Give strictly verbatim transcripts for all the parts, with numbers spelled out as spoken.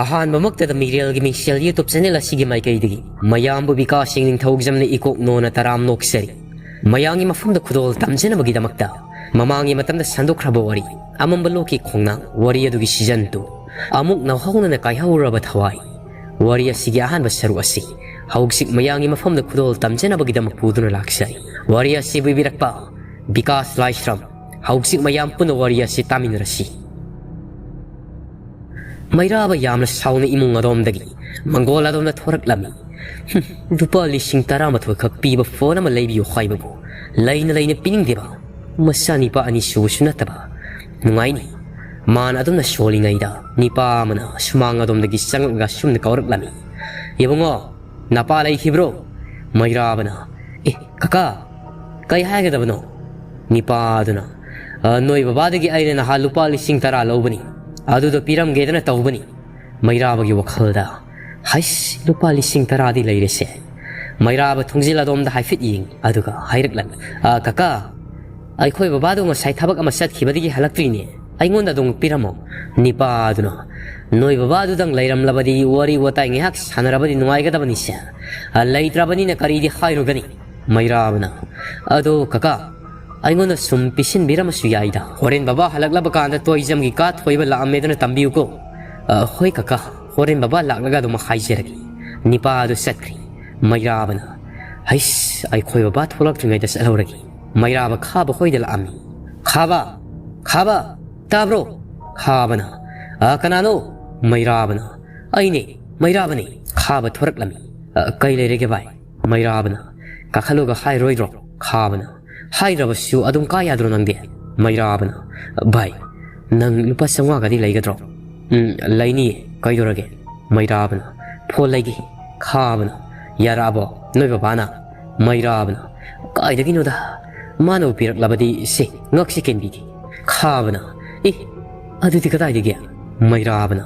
ꯑꯍꯥꯟꯕꯃꯛꯇꯗ ꯃꯤꯔꯦꯜꯒꯤ ꯃꯤꯡꯁꯦꯜ YouTube channel ꯑꯁꯤꯒꯤ ꯃꯥꯏꯀꯩꯗꯒꯤ ꯃꯌꯥꯝꯕꯨ ꯕꯤꯀꯥꯁ ꯁꯤꯡꯅꯤꯡꯊꯧꯖꯝꯅ ꯏꯀꯣꯛ ꯅꯣꯟꯅ ꯇꯔꯥꯝ ꯅꯣꯛꯆꯔꯤ꯫ ꯃꯌꯥꯝꯒꯤ ꯃꯐꯝꯗ ꯈꯨꯗꯣꯜ ꯇꯝꯖꯅꯕꯒꯤꯗꯃꯛꯇ ꯃꯃꯥꯡꯒꯤ ꯃꯇꯝꯗ ꯁꯟꯗꯣꯛꯈ꯭ꯔꯕ ꯋꯥꯔꯤ, ꯑꯃꯝꯕ ꯂꯣꯛꯀꯤ ꯈꯣꯡꯅꯥꯡ, ꯋꯥꯔꯤ ꯑꯗꯨꯒꯤ season two, ꯑꯃꯨꯛ ꯅꯧꯍꯧꯅꯅ ꯀꯥꯏꯍꯧꯔꯕ ꯊꯋꯥꯏ꯫ ꯋꯥꯔꯤ ꯑꯁꯤꯒꯤ ꯑꯍꯥꯟꯕ ꯁꯔꯨꯛ ꯑꯁꯤ ꯍꯧꯖꯤꯛ ꯃꯌꯥꯝꯒꯤ ꯃꯐꯝꯗ ꯈꯨꯗꯣꯜ ꯇꯝꯖꯅꯕꯒꯤꯗꯃꯛ ꯄꯨꯗꯨꯅ ꯂꯥꯛꯆꯔꯤ꯫ ꯋꯥꯔꯤ ꯑꯁꯤꯕꯨ ꯏꯕꯤꯔꯛꯄ ꯕꯤꯀꯥꯁ ꯂꯥꯏꯁ꯭ꯔꯝ꯫ ꯍꯧꯖꯤꯛ ꯃꯌꯥꯝ ꯄꯨꯟꯅ ꯋꯥꯔꯤ ꯑꯁꯤ ꯇꯥꯃꯤꯟꯅꯔꯁꯤ꯫ ꯃꯩꯔꯥꯕ ꯌꯥꯝꯅ ꯁꯥꯎꯅ ꯏꯃꯨꯡ ꯑꯗꯣꯝꯗꯒꯤ ꯃꯪꯒꯣꯜ ꯑꯗꯣꯝꯗ ꯊꯣꯔꯛꯂꯝꯃꯤ꯫ "ꯍꯨꯝ, ꯂꯨꯄꯥ ꯂꯤꯁꯤꯡ ꯇꯔꯥꯃꯥꯊꯣꯏ ꯈꯛ ꯄꯤꯕ phone ꯑꯃ ꯂꯩꯕꯤꯌꯨ ꯍꯥꯏꯕꯕꯨ ꯂꯩꯅ ꯂꯩꯅ ꯄꯤꯅꯤꯡꯗꯦꯕ? ꯃꯆꯥ ꯅꯤꯄꯥ ꯑꯅꯤ ꯁꯨꯕꯁꯨ ꯅꯠꯇꯕ꯫ ꯅꯨꯡꯉꯥꯏꯅꯤ?" ꯃꯥꯅ ꯑꯗꯨꯝꯅ ꯁꯣꯜꯂꯤꯉꯩꯗ ꯅꯤꯄꯥ ꯑꯃꯅ ꯁꯨꯃꯥꯡ ꯑꯗꯣꯝꯗꯒꯤ ꯆꯪꯂꯛꯂꯒ ꯁꯨꯝꯅ ꯀꯧꯔꯛꯂꯝꯃꯤ꯫ "ꯏꯕꯨꯡꯉꯣ, ꯅꯄꯥ ꯂꯩꯈꯤꯕ꯭ꯔꯣ?" ꯃꯩꯔꯥꯕꯅ, "ꯑꯦ, ꯀꯀꯥ, ꯀꯩ ꯍꯥꯏꯒꯗꯕꯅꯣ?" ꯅꯤꯄꯥ ꯑꯗꯨꯅ, "ꯑ, ꯅꯣꯏ ꯕꯕꯥꯗꯒꯤ ꯑꯩꯅ ꯅꯍꯥꯟ ꯂꯨꯄꯥ ꯂꯤꯁꯤꯡ ꯇꯔꯥ ꯂꯧꯕꯅꯤ, ꯑꯗꯨꯗꯣ ꯄꯤꯔꯝꯒꯦꯗꯅ ꯇꯧꯕꯅꯤ꯫" ꯃꯩꯔꯥꯕꯒꯤ ꯋꯥꯈꯜꯗ, "ꯍꯩꯁ, ꯂꯨꯄꯥ ꯂꯤꯁꯤꯡ ꯇꯔꯥꯗꯤ ꯂꯩꯔꯦꯁꯦ꯫" ꯃꯩꯔꯥꯕ ꯊꯣꯡꯖꯤꯜ ꯑꯗꯣꯝꯗ ꯍꯥꯏꯐꯦꯠ ꯌꯦꯡ, ꯑꯗꯨꯒ ꯍꯥꯏꯔꯛꯂꯝꯃꯤ, "ꯑ, ꯀꯀꯥ, ꯑꯩꯈꯣꯏ ꯕꯕꯥꯗꯣ ꯉꯁꯥꯏ ꯊꯕꯛ ꯑꯃ ꯆꯠꯈꯤꯕꯗꯒꯤ ꯍꯜꯂꯛꯇ꯭ꯔꯤꯅꯦ꯫ ꯑꯩꯉꯣꯟꯗ ꯑꯗꯨꯝ ꯄꯤꯔꯝꯃꯣ꯫" ꯅꯤꯄꯥ ꯑꯗꯨꯅ, "ꯅꯣꯏ ꯕꯕꯥꯗꯨꯗꯪ ꯂꯩꯔꯝꯂꯕꯗꯤ ꯋꯥꯔꯤ ꯋꯥꯇꯥꯏ ꯉꯥꯏꯍꯥꯛ ꯁꯥꯟꯅꯔꯕꯗꯤ ꯅꯨꯡꯉꯥꯏꯒꯗꯕꯅꯤꯁꯦ꯫ ꯑ, ꯂꯩꯇ꯭ꯔꯕꯅꯤꯅ ꯀꯔꯤꯗꯤ ꯍꯥꯏꯔꯨꯒꯅꯤ?" ꯃꯩꯔꯥꯕꯅ, "ꯑꯗꯣ ꯀꯀꯥ, ꯑꯩꯉꯣꯟꯗ ꯁꯨꯝ ꯄꯤꯁꯤꯟꯕꯤꯔꯝꯃꯁꯨ ꯌꯥꯏꯗ꯫ ꯍꯣꯔꯦꯟ ꯕꯕꯥ ꯍꯜꯂꯛꯂꯕ ꯀꯥꯟꯗ ꯇꯣꯏꯖꯝꯒꯤ ꯀꯥ ꯊꯣꯏꯕ ꯂꯥꯛꯑꯝꯃꯦꯗꯅ ꯇꯝꯕꯤꯌꯨꯀꯣ꯫" "ꯑ, ꯍꯣꯏ ꯀꯀꯥ, ꯍꯣꯔꯦꯟ ꯕꯕꯥ ꯂꯥꯛꯂꯒ ꯑꯗꯨꯝ ꯍꯥꯏꯖꯔꯒꯦ꯫" ꯅꯤꯄꯥ ꯑꯗꯨ ꯆꯠꯈ꯭ꯔꯤ꯫ ꯃꯩꯔꯥꯕꯅ, "ꯍꯩꯁ, ꯑꯩꯈꯣꯏ ꯕꯕꯥ ꯊꯣꯛꯂꯛꯇ꯭ꯔꯤꯉꯩꯗ ꯆꯠꯍꯧꯔꯒꯦ꯫" ꯃꯩꯔꯥꯕ ꯈꯥꯕ ꯍꯣꯏꯗ ꯂꯥꯛꯑꯝꯃꯤ꯫ "ꯈꯥꯕ! ꯈꯥꯕ! ꯇꯥꯕ꯭ꯔꯣ?" ꯈꯥꯕꯅ, "ꯑ, ꯀꯅꯥꯅꯣ?" ꯃꯩꯔꯥꯕꯅ, "ꯑꯩꯅꯦ, ꯃꯩꯔꯥꯕꯅꯦ꯫" ꯈꯥꯕ ꯊꯣꯔꯛꯂꯝꯃꯤ꯫ "ꯑ, ꯀꯩ ꯂꯩꯔꯒꯦ ꯚꯥꯏ?" ꯃꯩꯔꯥꯕꯅ, "ꯀꯥꯈꯠꯂꯨꯒ ꯍꯥꯏꯔꯣꯏꯗ꯭ꯔꯣ?" ꯈꯥꯕꯅ, "ꯍꯥꯏꯗ꯭ꯔꯕꯁꯨ ꯑꯗꯨꯝ ꯀꯥ ꯌꯥꯗ꯭ꯔꯣ ꯅꯪꯗꯤ?" ꯃꯩꯔꯥꯕꯅ, "ꯚꯥꯏ, ꯅꯪ ꯂꯨꯄꯥ ꯆꯥꯝꯃꯉꯥꯒꯗꯤ ꯂꯩꯒꯗ꯭ꯔꯣ?" "ꯎꯝ, ꯂꯩꯅꯤꯌꯦ, ꯀꯩꯗꯧꯔꯒꯦ?" ꯃꯩꯔꯥꯕꯅ, "Phone ꯂꯩꯒꯦ꯫" ꯈꯥꯕꯅ, "ꯌꯥꯔꯛꯑꯕꯣ ꯅꯣꯏ ꯕꯕꯥꯅ?" ꯃꯩꯔꯥꯕꯅ, "ꯀꯥꯏꯗꯒꯤꯅꯣꯗ, ꯃꯥꯅꯕꯨ ꯄꯤꯔꯛꯂꯕꯗꯤ ꯁꯦ, ꯉꯛꯁꯦ ꯀꯦꯟꯕꯤꯒꯦ꯫" ꯈꯥꯕꯅ, "ꯑꯦ, ꯑꯗꯨꯗꯤ ꯀꯗꯥꯏꯗꯒꯤ?" ꯃꯩꯔꯥꯕꯅ,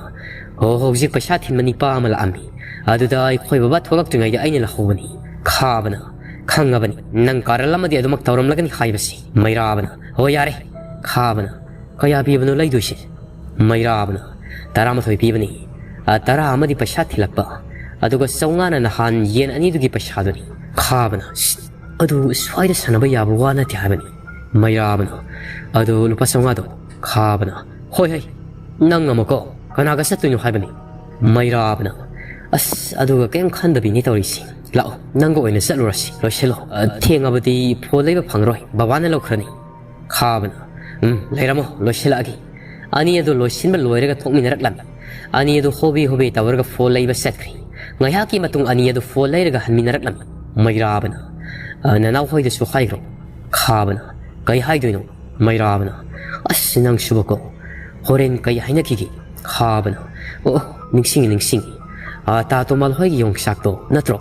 "ꯑꯣ, ꯍꯧꯖꯤꯛ ꯄꯩꯁꯥ ꯊꯤꯟꯕ ꯅꯤꯄꯥ ꯑꯃ ꯂꯥꯛꯑꯝꯃꯤ꯫ ꯑꯗꯨꯗ ꯑꯩꯈꯣꯏ ꯕꯕꯥ ꯊꯣꯛꯂꯛꯇ꯭ꯔꯤꯉꯩꯗ ꯑꯩꯅ ꯂꯧꯍꯧꯕꯅꯤ꯫" ꯈꯥꯕꯅ, "ꯈꯪꯉꯕꯅꯤ, ꯅꯪ ꯀꯥꯔꯟ ꯑꯃꯗꯤ ꯑꯗꯨꯃꯛ ꯇꯧꯔꯝꯂꯒꯅꯤ ꯍꯥꯏꯕꯁꯤ꯫" ꯃꯩꯔꯥꯕꯅ, "ꯍꯣ, ꯌꯥꯔꯦ꯫" ꯈꯥꯕꯅ, "ꯀꯌꯥ ꯄꯤꯕꯅꯣ ꯂꯩꯗꯣꯏꯁꯦ?" ꯃꯩꯔꯥꯕꯅ, "ꯇꯔꯥꯃꯥꯊꯣꯏ ꯄꯤꯕꯅꯤ꯫" ꯑ, ꯇꯔꯥ ꯑꯃꯗꯤ ꯄꯩꯁꯥ ꯊꯤꯜꯂꯛꯄ, ꯑꯗꯨꯒ ꯆꯥꯝꯃꯉꯥꯅ ꯅꯍꯥꯟ ꯌꯦꯟ ꯑꯅꯤꯗꯨꯒꯤ ꯄꯩꯁꯥꯗꯨꯅꯤ꯫ ꯈꯥꯕꯅ, "ꯁꯤꯠ, ꯑꯗꯨ ꯁ꯭ꯋꯥꯏꯗ ꯁꯥꯟꯅꯕ ꯌꯥꯕ ꯋꯥ ꯅꯠꯇꯦ ꯍꯥꯏꯕꯅꯤ"꯫ ꯃꯩꯔꯥꯕꯅ, "ꯑꯗꯨ ꯂꯨꯄꯥ ꯆꯥꯝꯃꯉꯥꯗꯣ"꯫ ꯈꯥꯕꯅ, "ꯍꯣꯏ, ꯍꯣꯏ, ꯅꯪ ꯑꯃꯨꯛꯀꯣ ꯀꯅꯥꯒ ꯆꯠꯇꯣꯏꯅꯣ ꯍꯥꯏꯕꯅꯤ"꯫ ꯃꯩꯔꯥꯕꯅ, "ꯑꯁ, ꯑꯗꯨꯒ ꯀꯩꯝ ꯈꯟꯗꯕꯤꯅꯤ ꯇꯧꯔꯤꯁꯤ꯫ ꯂꯥꯛꯑꯣ, ꯅꯪꯒ ꯑꯣꯏꯅ ꯆꯠꯂꯨꯔꯁꯤ, ꯂꯣꯏꯁꯤꯜꯂꯣ꯫ ꯑ, ꯊꯦꯡꯉꯕꯗꯤ ꯐꯣꯟ ꯂꯩꯕ ꯐꯪꯉꯔꯣꯏ, ꯕꯕꯥꯅ ꯂꯧꯈ꯭ꯔꯅꯤ"꯫ ꯈꯥꯕꯅ, "ꯎꯝ, ꯂꯩꯔꯝꯃꯣ, ꯂꯣꯏꯁꯤꯜꯂꯛꯑꯒꯦ"꯫ ꯑꯅꯤ ꯑꯗꯨ ꯂꯣꯏꯁꯤꯟꯕ ꯂꯣꯏꯔꯒ ꯊꯣꯛꯃꯤꯟꯅꯔꯛꯂꯝꯃꯤ꯫ ꯑꯅꯤ ꯑꯗꯨ ꯍꯣꯕꯦ ꯍꯣꯕꯦ ꯇꯧꯔꯒ ꯐꯣꯟ ꯂꯩꯕ ꯆꯠꯈ꯭ꯔꯤ꯫ ꯉꯥꯏꯍꯥꯛꯀꯤ ꯃꯇꯨꯡ ꯑꯅꯤ ꯑꯗꯨ ꯐꯣꯟ ꯂꯩꯔꯒ ꯍꯟꯃꯤꯟꯅꯔꯛꯂꯝꯃꯤ꯫ ꯃꯩꯔꯥꯕꯅ, "ꯑ, ꯅꯅꯥꯎ ꯍꯣꯏꯗꯁꯨ ꯍꯥꯏꯈ꯭ꯔꯣ"꯫ ꯈꯥꯕꯅ, "ꯀꯩ ꯍꯥꯏꯗꯣꯏꯅꯣ"꯫ ꯃꯩꯔꯥꯕꯅ, "ꯑꯁ, ꯅꯪꯁꯨꯕꯀꯣ, ꯍꯣꯔꯦꯟ ꯀꯩ ꯍꯥꯏꯅꯈꯤꯒꯦ"꯫ ꯈꯥꯕꯅ, "ꯑꯣ, ꯑꯣ, ꯅꯤꯡꯁꯤꯡꯉꯤ, ꯅꯤꯡꯁꯤꯡꯉꯤ꯫ ꯑ, ꯇꯥ ꯇꯣꯃꯥꯜ ꯍꯣꯏꯒꯤ ꯌꯣꯡꯆꯥꯛꯇꯣ ꯅꯠꯇ꯭ꯔꯣ"꯫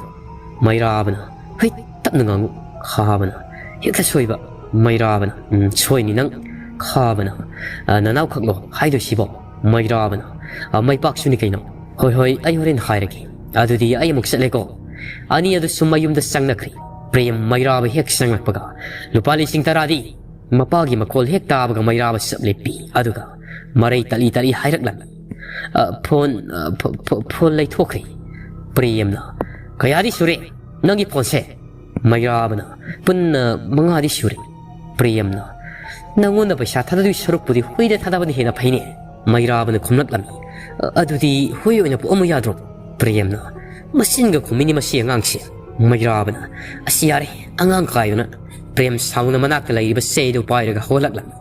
ꯃꯩꯔꯥꯕꯅ, "ꯍꯩꯠ, ꯇꯞꯅ ꯉꯥꯡꯉꯨ"꯫ ꯈꯥꯕꯅ, "ꯍꯦꯛꯇ ꯁꯣꯏꯕ"꯫ ꯃꯩꯔꯥꯕꯅ, "ꯎꯝ, ꯁꯣꯏꯅꯤ ꯅꯪ"꯫ ꯈꯥꯕꯅ, "ꯑ, ꯅꯅꯥꯎꯈꯛꯂꯣ ꯍꯥꯏꯗꯣꯏꯁꯤꯕꯣ"꯫ ꯃꯩꯔꯥꯕꯅ, "ꯑ, ꯃꯩꯄꯥꯛꯁꯨꯅꯤ ꯀꯩꯅꯣ"꯫ "ꯍꯣꯏ, ꯍꯣꯏ, ꯑꯩ ꯍꯣꯔꯦꯟ ꯍꯥꯏꯔꯒꯦ꯫ ꯑꯗꯨꯗꯤ ꯑꯩ ꯑꯃꯨꯛ ꯆꯠꯂꯦꯀꯣ"꯫ ꯑꯅꯤ ꯑꯗꯨꯁꯨ ꯃꯌꯨꯝꯗ ꯆꯪꯅꯈ꯭ꯔꯤ꯫ ꯄ꯭ꯔꯦꯝ ꯃꯩꯔꯥꯕ ꯍꯦꯛ ꯆꯪꯂꯛꯄꯒ, "ꯂꯨꯄꯥ ꯂꯤꯁꯤꯡ ꯇꯔꯥꯗꯤ"꯫ ꯃꯄꯥꯒꯤ ꯃꯈꯣꯜ ꯍꯦꯛ ꯇꯥꯕꯒ ꯃꯩꯔꯥꯕ ꯆꯞ ꯂꯦꯞꯄꯤ꯫ ꯑꯗꯨꯒ ꯃꯔꯩ ꯇꯠꯂꯤ ꯇꯠꯂꯤ ꯍꯥꯏꯔꯛꯂꯝꯃꯤ꯫ "ꯑ, ꯐꯣꯟ, ꯑ, ꯐꯣ-, ꯐꯣ-, ꯐꯣꯟ ꯂꯩꯊꯣꯛꯈ꯭ꯔꯦ"꯫ ꯄ꯭ꯔꯦꯝꯅ, "ꯀꯌꯥꯗꯤ ꯁꯨꯔꯦ ꯅꯪꯒꯤ ꯐꯣꯟꯁꯦ"꯫ ꯃꯩꯔꯥꯕꯅ, "ꯄꯨꯟꯅ ꯃꯉꯥꯗꯤ ꯁꯨꯔꯦ"꯫ ꯄ꯭ꯔꯦꯝꯅ, "ꯅꯪꯉꯣꯟꯗ ꯄꯩꯁꯥ ꯊꯥꯗꯗꯣꯏ ꯁꯔꯨꯛꯄꯨꯗꯤ ꯍꯨꯏꯗ ꯊꯥꯗꯕꯅ ꯍꯦꯟꯅ ꯐꯩꯅꯦ"꯫ ꯃꯩꯔꯥꯕꯅ ꯈꯨꯝꯂꯛꯂꯝꯃꯤ꯫ "ꯑ-, ꯑꯗꯨꯗꯤ ꯍꯨꯏ ꯑꯣꯏꯅ ꯄꯣꯛꯑꯝꯃꯨ ꯌꯥꯗ꯭ꯔꯣ"꯫ ꯄ꯭ꯔꯦꯝꯅ, "ꯃꯆꯤꯟꯒ ꯈꯨꯝꯃꯤꯅꯤ ꯃꯁꯤ ꯑꯉꯥꯡꯁꯦ"꯫ ꯃꯩꯔꯥꯕꯅ, "ꯑꯁ, ꯌꯥꯔꯦ, ꯑꯉꯥꯡ ꯀꯥꯏꯗꯨꯅ"꯫ ꯄ꯭ꯔꯦꯝ ꯁꯥꯎꯅ ꯃꯅꯥꯛꯇ ꯂꯩꯔꯤꯕ ꯆꯩꯗꯨ ꯄꯥꯏꯔꯒ ꯍꯧꯒꯠꯂꯛꯂꯝꯃꯤ꯫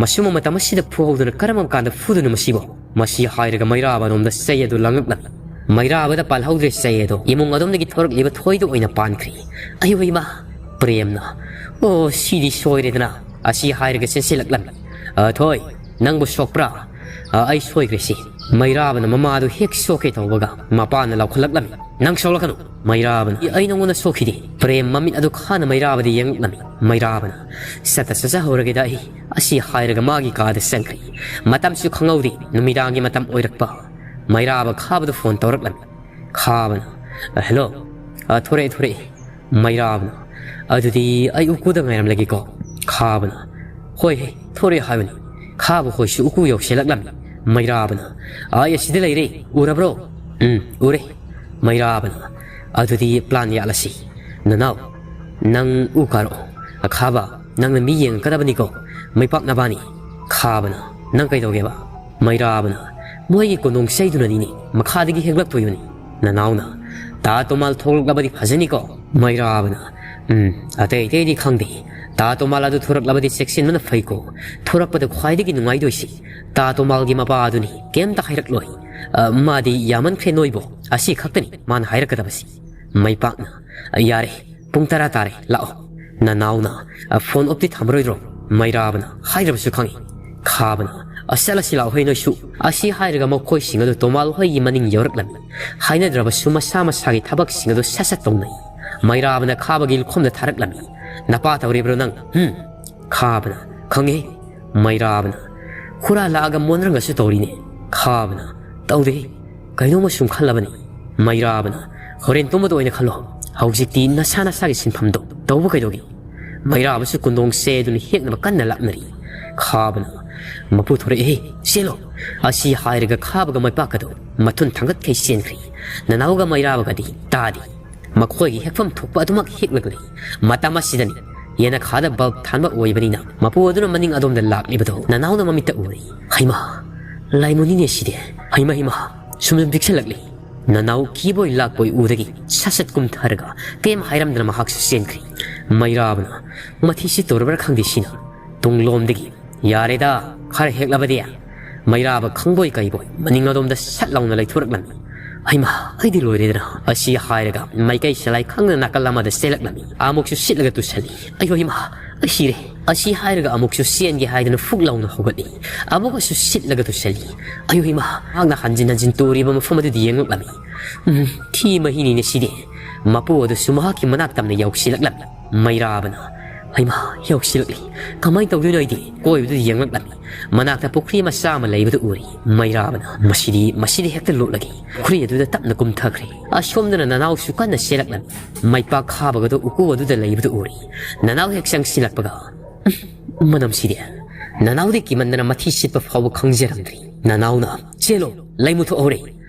"ꯃꯁꯨꯝ ꯃꯇꯝ ꯑꯁꯤꯗ ꯐꯨꯍꯧꯗꯅ ꯀꯔꯝꯕ ꯀꯥꯟꯗ ꯐꯨꯗꯣꯏꯅꯣ ꯃꯁꯤꯕꯣ"꯫ ꯃꯁꯤ ꯍꯥꯏꯔꯒ ꯃꯩꯔꯥꯕꯔꯣꯝꯗ ꯆꯩ ꯑꯗꯨ ꯂꯪꯉꯛꯂꯝꯃꯤ꯫ ꯃꯩꯔꯥꯕꯗ ꯄꯥꯜꯍꯧꯗ꯭ꯔꯦ ꯆꯩ ꯑꯗꯣ, ꯏꯃꯨꯡ ꯑꯗꯣꯝꯗꯒꯤ ꯊꯣꯔꯛꯂꯤꯕ ꯊꯣꯏꯗ ꯑꯣꯏꯅ ꯄꯥꯟꯈ꯭ꯔꯤ꯫ "ꯑꯌꯣ ꯏꯃꯥ!" ꯄ꯭ꯔꯦꯝꯅ, "ꯑꯣ, ꯁꯤꯗꯤ ꯁꯣꯏꯔꯦꯗꯅ"꯫ ꯑꯁꯤ ꯍꯥꯏꯔꯒ ꯆꯦꯟꯁꯤꯜꯂꯛꯂꯝꯃꯤ꯫ "ꯑ, ꯊꯣꯏ, ꯅꯪꯕꯨ ꯁꯣꯛꯄ꯭ꯔꯥ?" "ꯑ, ꯑꯩ ꯁꯣꯏꯈ꯭ꯔꯦ ꯁꯤ"꯫ ꯃꯩꯔꯥꯕꯅ ꯃꯃꯥꯗꯨ ꯍꯦꯛ ꯁꯣꯛꯀꯦ ꯇꯧꯕꯒ ꯃꯄꯥꯅ ꯂꯥꯎꯈꯠꯂꯛꯂꯝꯃꯤ꯫ "ꯅꯪ ꯁꯣꯛꯂꯛꯀꯅꯨ"꯫ "ꯃꯩꯔꯥꯕꯅ, ꯑꯩ ꯅꯉꯣꯟꯗ ꯁꯣꯛꯈꯤꯗꯦ"꯫ ꯄ꯭ꯔꯦꯝ ꯃꯃꯤꯠ ꯑꯗꯨ ꯈꯥꯅ ꯃꯩꯔꯥꯕꯗ ꯌꯦꯡꯂꯛꯂꯝꯃꯤ꯫ ꯃꯩꯔꯥꯕꯅ, "ꯆꯠꯇ ꯆꯠꯆꯍꯧꯔꯒꯦꯗ ꯑꯩ"꯫ ꯑꯁꯤ ꯍꯥꯏꯔꯒ ꯃꯥꯒꯤ ꯀꯥꯗ ꯆꯪꯈ꯭ꯔꯤ꯫ ꯃꯇꯝꯁꯨ ꯈꯪꯍꯧꯗꯦ, ꯅꯨꯃꯤꯗꯥꯡꯒꯤ ꯃꯇꯝ ꯑꯣꯏꯔꯛꯄ꯫ ꯃꯩꯔꯥꯕ ꯈꯥꯕꯗ ꯐꯣꯟ ꯇꯧꯔꯛꯂꯝꯃꯤ꯫ ꯈꯥꯕꯅ, "ꯑ, ꯍꯦꯜꯂꯣ"꯫ "ꯑ, ꯊꯣꯔꯛꯑꯦ, ꯊꯣꯔꯛꯑꯦ"꯫ ꯃꯩꯔꯥꯕꯅ, "ꯑꯗꯨꯗꯤ ꯑꯩ ꯎꯀꯨꯗ ꯉꯥꯏꯔꯝꯂꯒꯦꯀꯣ"꯫ ꯈꯥꯕꯅ, "ꯍꯣꯏ ꯍꯦ, ꯊꯣꯔꯛꯑꯦ ꯍꯥꯏꯕꯅꯤ"꯫ ꯈꯥꯕ ꯍꯣꯏꯁꯨ ꯎꯀꯨ ꯌꯧꯁꯤꯜꯂꯛꯂꯝꯃꯤ꯫ ꯃꯩꯔꯥꯕꯅ, "ꯑꯩ ꯑꯁꯤꯗ ꯂꯩꯔꯦ, ꯎꯔꯕ꯭ꯔꯣ?" "ꯎꯝ, ꯎꯔꯦ꯫" ꯃꯩꯔꯥꯕꯅ, "ꯑꯗꯨꯗꯤ plan ꯌꯥꯠꯂꯁꯤ꯫ ꯅꯅꯥꯎ, ꯅꯪ ꯎ ꯀꯥꯔꯛꯑꯣ꯫ ꯑꯈꯥꯕ, ꯅꯪꯅ ꯃꯤ ꯌꯦꯡꯉꯛꯀꯗꯕꯅꯤꯀꯣ꯫ ꯃꯩꯄꯥꯛ ꯅꯕꯥꯅꯤ꯫" ꯈꯥꯕꯅ, "ꯅꯪ ꯀꯩꯗꯧꯒꯦꯕ?" ꯃꯩꯔꯥꯕꯅ, "ꯃꯣꯏꯒꯤ ꯀꯣꯟꯗꯣꯡ ꯆꯩꯗꯨꯅꯅꯤꯅꯦ ꯃꯈꯥꯗꯒꯤ ꯍꯦꯛꯂꯛꯇꯣꯏꯗꯨꯅꯤ꯫" ꯅꯅꯥꯎꯅ, "ꯇꯥ ꯇꯣꯃꯥꯜ ꯊꯣꯛꯂꯛꯂꯕꯗꯤ ꯐꯖꯅꯤꯀꯣ꯫" ꯃꯩꯔꯥꯕꯅ, "ꯎꯝ, ꯑꯇꯩ ꯑꯇꯩꯗꯤ ꯈꯪꯗꯦ꯫ ꯇꯥ ꯇꯣꯃꯥꯜ ꯑꯗꯨ ꯊꯣꯔꯛꯂꯕꯗꯤ ꯆꯦꯛꯁꯤꯟꯕꯅ ꯐꯩꯀꯣ꯫ ꯊꯣꯔꯛꯄꯗ ꯈ꯭ꯋꯥꯏꯗꯒꯤ ꯅꯨꯡꯉꯥꯏꯗꯣꯏꯁꯤ ꯇꯥ ꯇꯣꯃꯥꯜꯒꯤ ꯃꯄꯥ ꯑꯗꯨꯅꯤ, ꯀꯩꯝꯇ ꯍꯥꯏꯔꯛꯂꯣꯏ꯫ ꯑ, ꯃꯥꯗꯤ ꯌꯥꯃꯟꯈ꯭ꯔꯦ ꯅꯣꯏꯕꯣ, ꯑꯁꯤ ꯈꯛꯇꯅꯤ ꯃꯥꯅ ꯍꯥꯏꯔꯛꯀꯗꯕꯁꯤ꯫" ꯃꯩꯄꯥꯛꯅ, "ꯌꯥꯔꯦ, ꯄꯨꯡ ꯇꯔꯥ ꯇꯥꯔꯦ, ꯂꯥꯛꯑꯣ꯫ ꯅꯅꯥꯎꯅ, ꯑ, phone off ꯇꯤ ꯊꯝꯃꯔꯣꯏꯗ꯭ꯔꯣ?" ꯃꯩꯔꯥꯕꯅ, "ꯍꯥꯏꯗ꯭ꯔꯕꯁꯨ ꯈꯪꯉꯤ꯫" ꯈꯥꯕꯅ, "ꯑ, ꯆꯠꯂꯁꯤ ꯂꯥꯛꯑꯣ ꯍꯦ ꯅꯣꯏꯁꯨ꯫" ꯑꯁꯤ ꯍꯥꯏꯔꯒ ꯃꯈꯣꯏꯁꯤꯡ ꯑꯗꯨ ꯇꯣꯃꯥꯜ ꯍꯣꯏꯒꯤ ꯃꯅꯤꯡ ꯌꯧꯔꯛꯂꯝꯃꯤ꯫ ꯍꯥꯏꯅꯗ꯭ꯔꯕꯁꯨ ꯃꯁꯥ ꯃꯁꯥꯒꯤ ꯊꯕꯛꯁꯤꯡ ꯑꯗꯨ ꯁꯠ ꯁꯠ ꯇꯧꯅꯩ꯫ ꯃꯩꯔꯥꯕꯅ ꯈꯥꯕꯒꯤ ꯂꯨꯈꯣꯝꯗ ꯊꯥꯔꯛꯂꯝꯃꯤ꯫ "ꯅꯄꯥ ꯇꯧꯔꯤꯕ꯭ꯔꯣ ꯅꯪ?" "ꯍꯨꯝ꯫" ꯈꯥꯕꯅ, "ꯈꯪꯉꯦ꯫" ꯃꯩꯔꯥꯕꯅ, "ꯈꯨꯔꯥ ꯂꯥꯛꯑꯒ ꯃꯣꯟꯔꯪꯒꯁꯨ ꯇꯧꯔꯤꯅꯦ꯫" ꯈꯥꯕꯅ, "ꯇꯧꯗꯦ, ꯀꯩꯅꯣꯝꯃ ꯁꯨꯝ ꯈꯜꯂꯕꯅꯤ꯫" ꯃꯩꯔꯥꯕꯅ, "ꯍꯣꯔꯦꯟ ꯇꯨꯝꯕꯗ ꯑꯣꯏꯅ ꯈꯜꯂꯣ, ꯍꯧꯖꯤꯛꯇꯤ ꯅꯁꯥ ꯅꯁꯥꯒꯤ ꯁꯤꯟꯐꯝꯗꯣ ꯇꯧꯕ ꯀꯩꯗꯧꯒꯦ?" ꯃꯩꯔꯥꯕꯁꯨ ꯀꯨꯟꯗꯣꯡ ꯆꯩꯗꯨꯅ ꯍꯦꯛꯅꯕ ꯀꯟꯅ ꯂꯥꯛꯅꯔꯤ꯫ ꯈꯥꯕꯅ, "ꯃꯄꯨ ꯊꯣꯔꯛꯑꯦꯍꯦ, ꯆꯦꯜꯂꯣ꯫" ꯑꯁꯤ ꯍꯥꯏꯔꯒ ꯈꯥꯕꯒ ꯃꯩꯄꯥꯛꯀꯗꯣ ꯃꯊꯨꯟ ꯊꯥꯡꯒꯠꯈꯩ ꯆꯦꯟꯈ꯭ꯔꯤ꯫ ꯅꯅꯥꯎꯒ ꯃꯩꯔꯥꯕꯒꯗꯤ ꯇꯥꯗꯦ꯫ ꯃꯈꯣꯏꯒꯤ ꯍꯦꯛꯐꯝ ꯊꯣꯛꯄ ꯑꯗꯨꯃꯛ ꯍꯦꯛꯂꯒ ꯂꯩ꯫ ꯃꯇꯝ ꯑꯁꯤꯗꯅꯤ ꯌꯦꯅꯈꯥꯗ bulb ꯊꯥꯟꯕ ꯑꯣꯏꯕꯅꯤꯅ ꯃꯄꯨ ꯑꯗꯨꯅ ꯃꯅꯤꯡ ꯑꯗꯣꯝꯗ ꯂꯥꯛꯂꯤꯕꯗꯨ ꯅꯅꯥꯎꯅ ꯃꯃꯤꯠꯇ ꯎꯔꯤ꯫ "ꯍꯩꯃꯥ, ꯂꯥꯏꯃꯨꯅꯤꯅꯦ ꯁꯤꯗꯤ꯫ ꯍꯩꯃꯥ, ꯍꯩꯃꯥ, ꯁꯨꯝ ꯁꯨꯝ ꯄꯤꯛꯁꯜꯂꯛꯂꯤ꯫" ꯅꯅꯥꯎ ꯀꯤꯕꯣꯏ ꯂꯥꯛꯄꯣꯏ ꯎꯗꯒꯤ ꯁꯠ ꯁꯠ ꯀꯨꯝꯊꯔꯒ ꯀꯩꯝ ꯍꯥꯏꯔꯝꯗꯅ ꯃꯍꯥꯛꯁꯨ ꯆꯦꯟꯈ꯭ꯔꯤ꯫ ꯃꯩꯔꯥꯕꯅ, "ꯃꯊꯤ ꯁꯤꯠꯇꯧꯔꯕ꯭ꯔꯥ ꯈꯪꯗꯦ ꯁꯤꯅ꯫" ꯇꯨꯡꯂꯣꯝꯗꯒꯤ, "ꯌꯥꯔꯦꯗ, ꯈꯔ ꯍꯦꯛꯂꯕꯗꯤ꯫" ꯃꯩꯔꯥꯕ ꯈꯪꯕꯣꯏ ꯀꯩꯕꯣꯏ ꯃꯅꯤꯡ ꯑꯗꯣꯝꯗ ꯁꯠ ꯂꯥꯎꯅ ꯂꯩꯊꯣꯔꯛꯂꯝꯃꯤ꯫ "ꯍꯩꯃꯥ, ꯑꯩꯗꯤ ꯂꯣꯏꯔꯦꯗꯅ꯫" ꯑꯁꯤ ꯍꯥꯏꯔꯒ ꯃꯥꯏꯀꯩ ꯁꯂꯥꯏ ꯈꯪꯗꯅ ꯅꯥꯀꯜ ꯑꯃꯗ ꯆꯦꯜꯂꯛꯂꯝꯃꯤ꯫ ꯑꯃꯨꯛꯁꯨ ꯁꯤꯠꯂꯒ ꯇꯨꯁꯜꯂꯤ꯫ "ꯑꯌꯣ ꯏꯃꯥ, ꯑꯩ ꯁꯤꯔꯦ꯫" ꯑꯁꯤ ꯍꯥꯏꯔꯒ ꯑꯃꯨꯛꯁꯨ ꯆꯦꯟꯒꯦ ꯍꯥꯏꯗꯨꯅ ꯐꯨꯛ ꯂꯥꯎꯅ ꯍꯧꯒꯠꯂꯤ꯫ ꯑꯃꯨꯛꯀꯁꯨ ꯁꯤꯠꯂꯒ ꯇꯨꯁꯜꯂꯤ꯫ "ꯑꯌꯣ ꯏꯃꯥ!" ꯃꯍꯥꯛꯅ ꯍꯟꯖꯤꯟ ꯍꯟꯖꯤꯟ ꯇꯨꯔꯤꯕ ꯃꯐꯝ ꯑꯗꯨꯗ ꯌꯦꯡꯂꯛꯂꯝꯃꯤ꯫ "ꯎꯝ, ꯊꯤ ꯃꯍꯤꯅꯤꯅꯦ ꯁꯤꯗꯤ꯫" ꯃꯄꯨ ꯑꯗꯨꯁꯨ ꯃꯍꯥꯛꯀꯤ ꯃꯅꯥꯛ ꯇꯝꯅ ꯌꯧꯁꯤꯜꯂꯛꯂꯝꯃꯤ꯫ ꯃꯩꯔꯥꯕꯅ, "ꯍꯩꯃꯥ, ꯌꯧꯁꯤꯜꯂꯛꯂꯤ꯫ ꯀꯃꯥꯏꯅ ꯇꯧꯗꯣꯏꯅꯣ?" ꯑꯩꯗꯤ ꯀꯣꯏꯕꯗꯨ ꯌꯦꯡꯂꯛꯂꯝꯃꯤ꯫ ꯃꯅꯥꯛꯇ ꯄꯨꯈ꯭ꯔꯤ ꯃꯆꯥ ꯑꯃ ꯂꯩꯕꯗꯨ ꯎꯔꯤ꯫ ꯃꯩꯔꯥꯕꯅ, "ꯃꯁꯤꯗꯤ, ꯃꯁꯤꯗꯤ ꯍꯦꯛꯇ ꯂꯣꯠꯂꯒꯦ꯫" ꯄꯨꯈ꯭ꯔꯤ ꯑꯗꯨꯗ ꯇꯞꯅ ꯀꯨꯝꯊꯈ꯭ꯔꯦ꯫ ꯑꯁꯣꯝꯗꯅ ꯅꯅꯥꯎꯁꯨ ꯀꯟꯅ ꯆꯦꯜꯂꯛꯂꯝꯃꯤ꯫ ꯃꯩꯄꯥꯛ ꯈꯥꯕꯒꯗꯨ ꯎꯀꯨ ꯑꯗꯨꯗ ꯂꯩꯕꯗꯨ ꯎꯔꯤ꯫ ꯅꯅꯥꯎ ꯍꯦꯛ ꯆꯪꯁꯤꯜꯂꯛꯄꯒ, "ꯎꯝ, ꯃꯅꯝꯁꯤꯗꯤ!" ꯅꯅꯥꯎꯗꯤ ꯀꯤꯃꯟꯗꯅ ꯃꯊꯤ ꯁꯤꯠꯄ ꯐꯥꯎꯕ ꯈꯪꯖꯔꯝꯗ꯭ꯔꯤ꯫ "ꯅꯅꯥꯎꯅ, ꯆꯦꯜꯂꯣ, ꯂꯩꯃꯨ ꯊꯣꯛꯍꯧꯔꯦ!"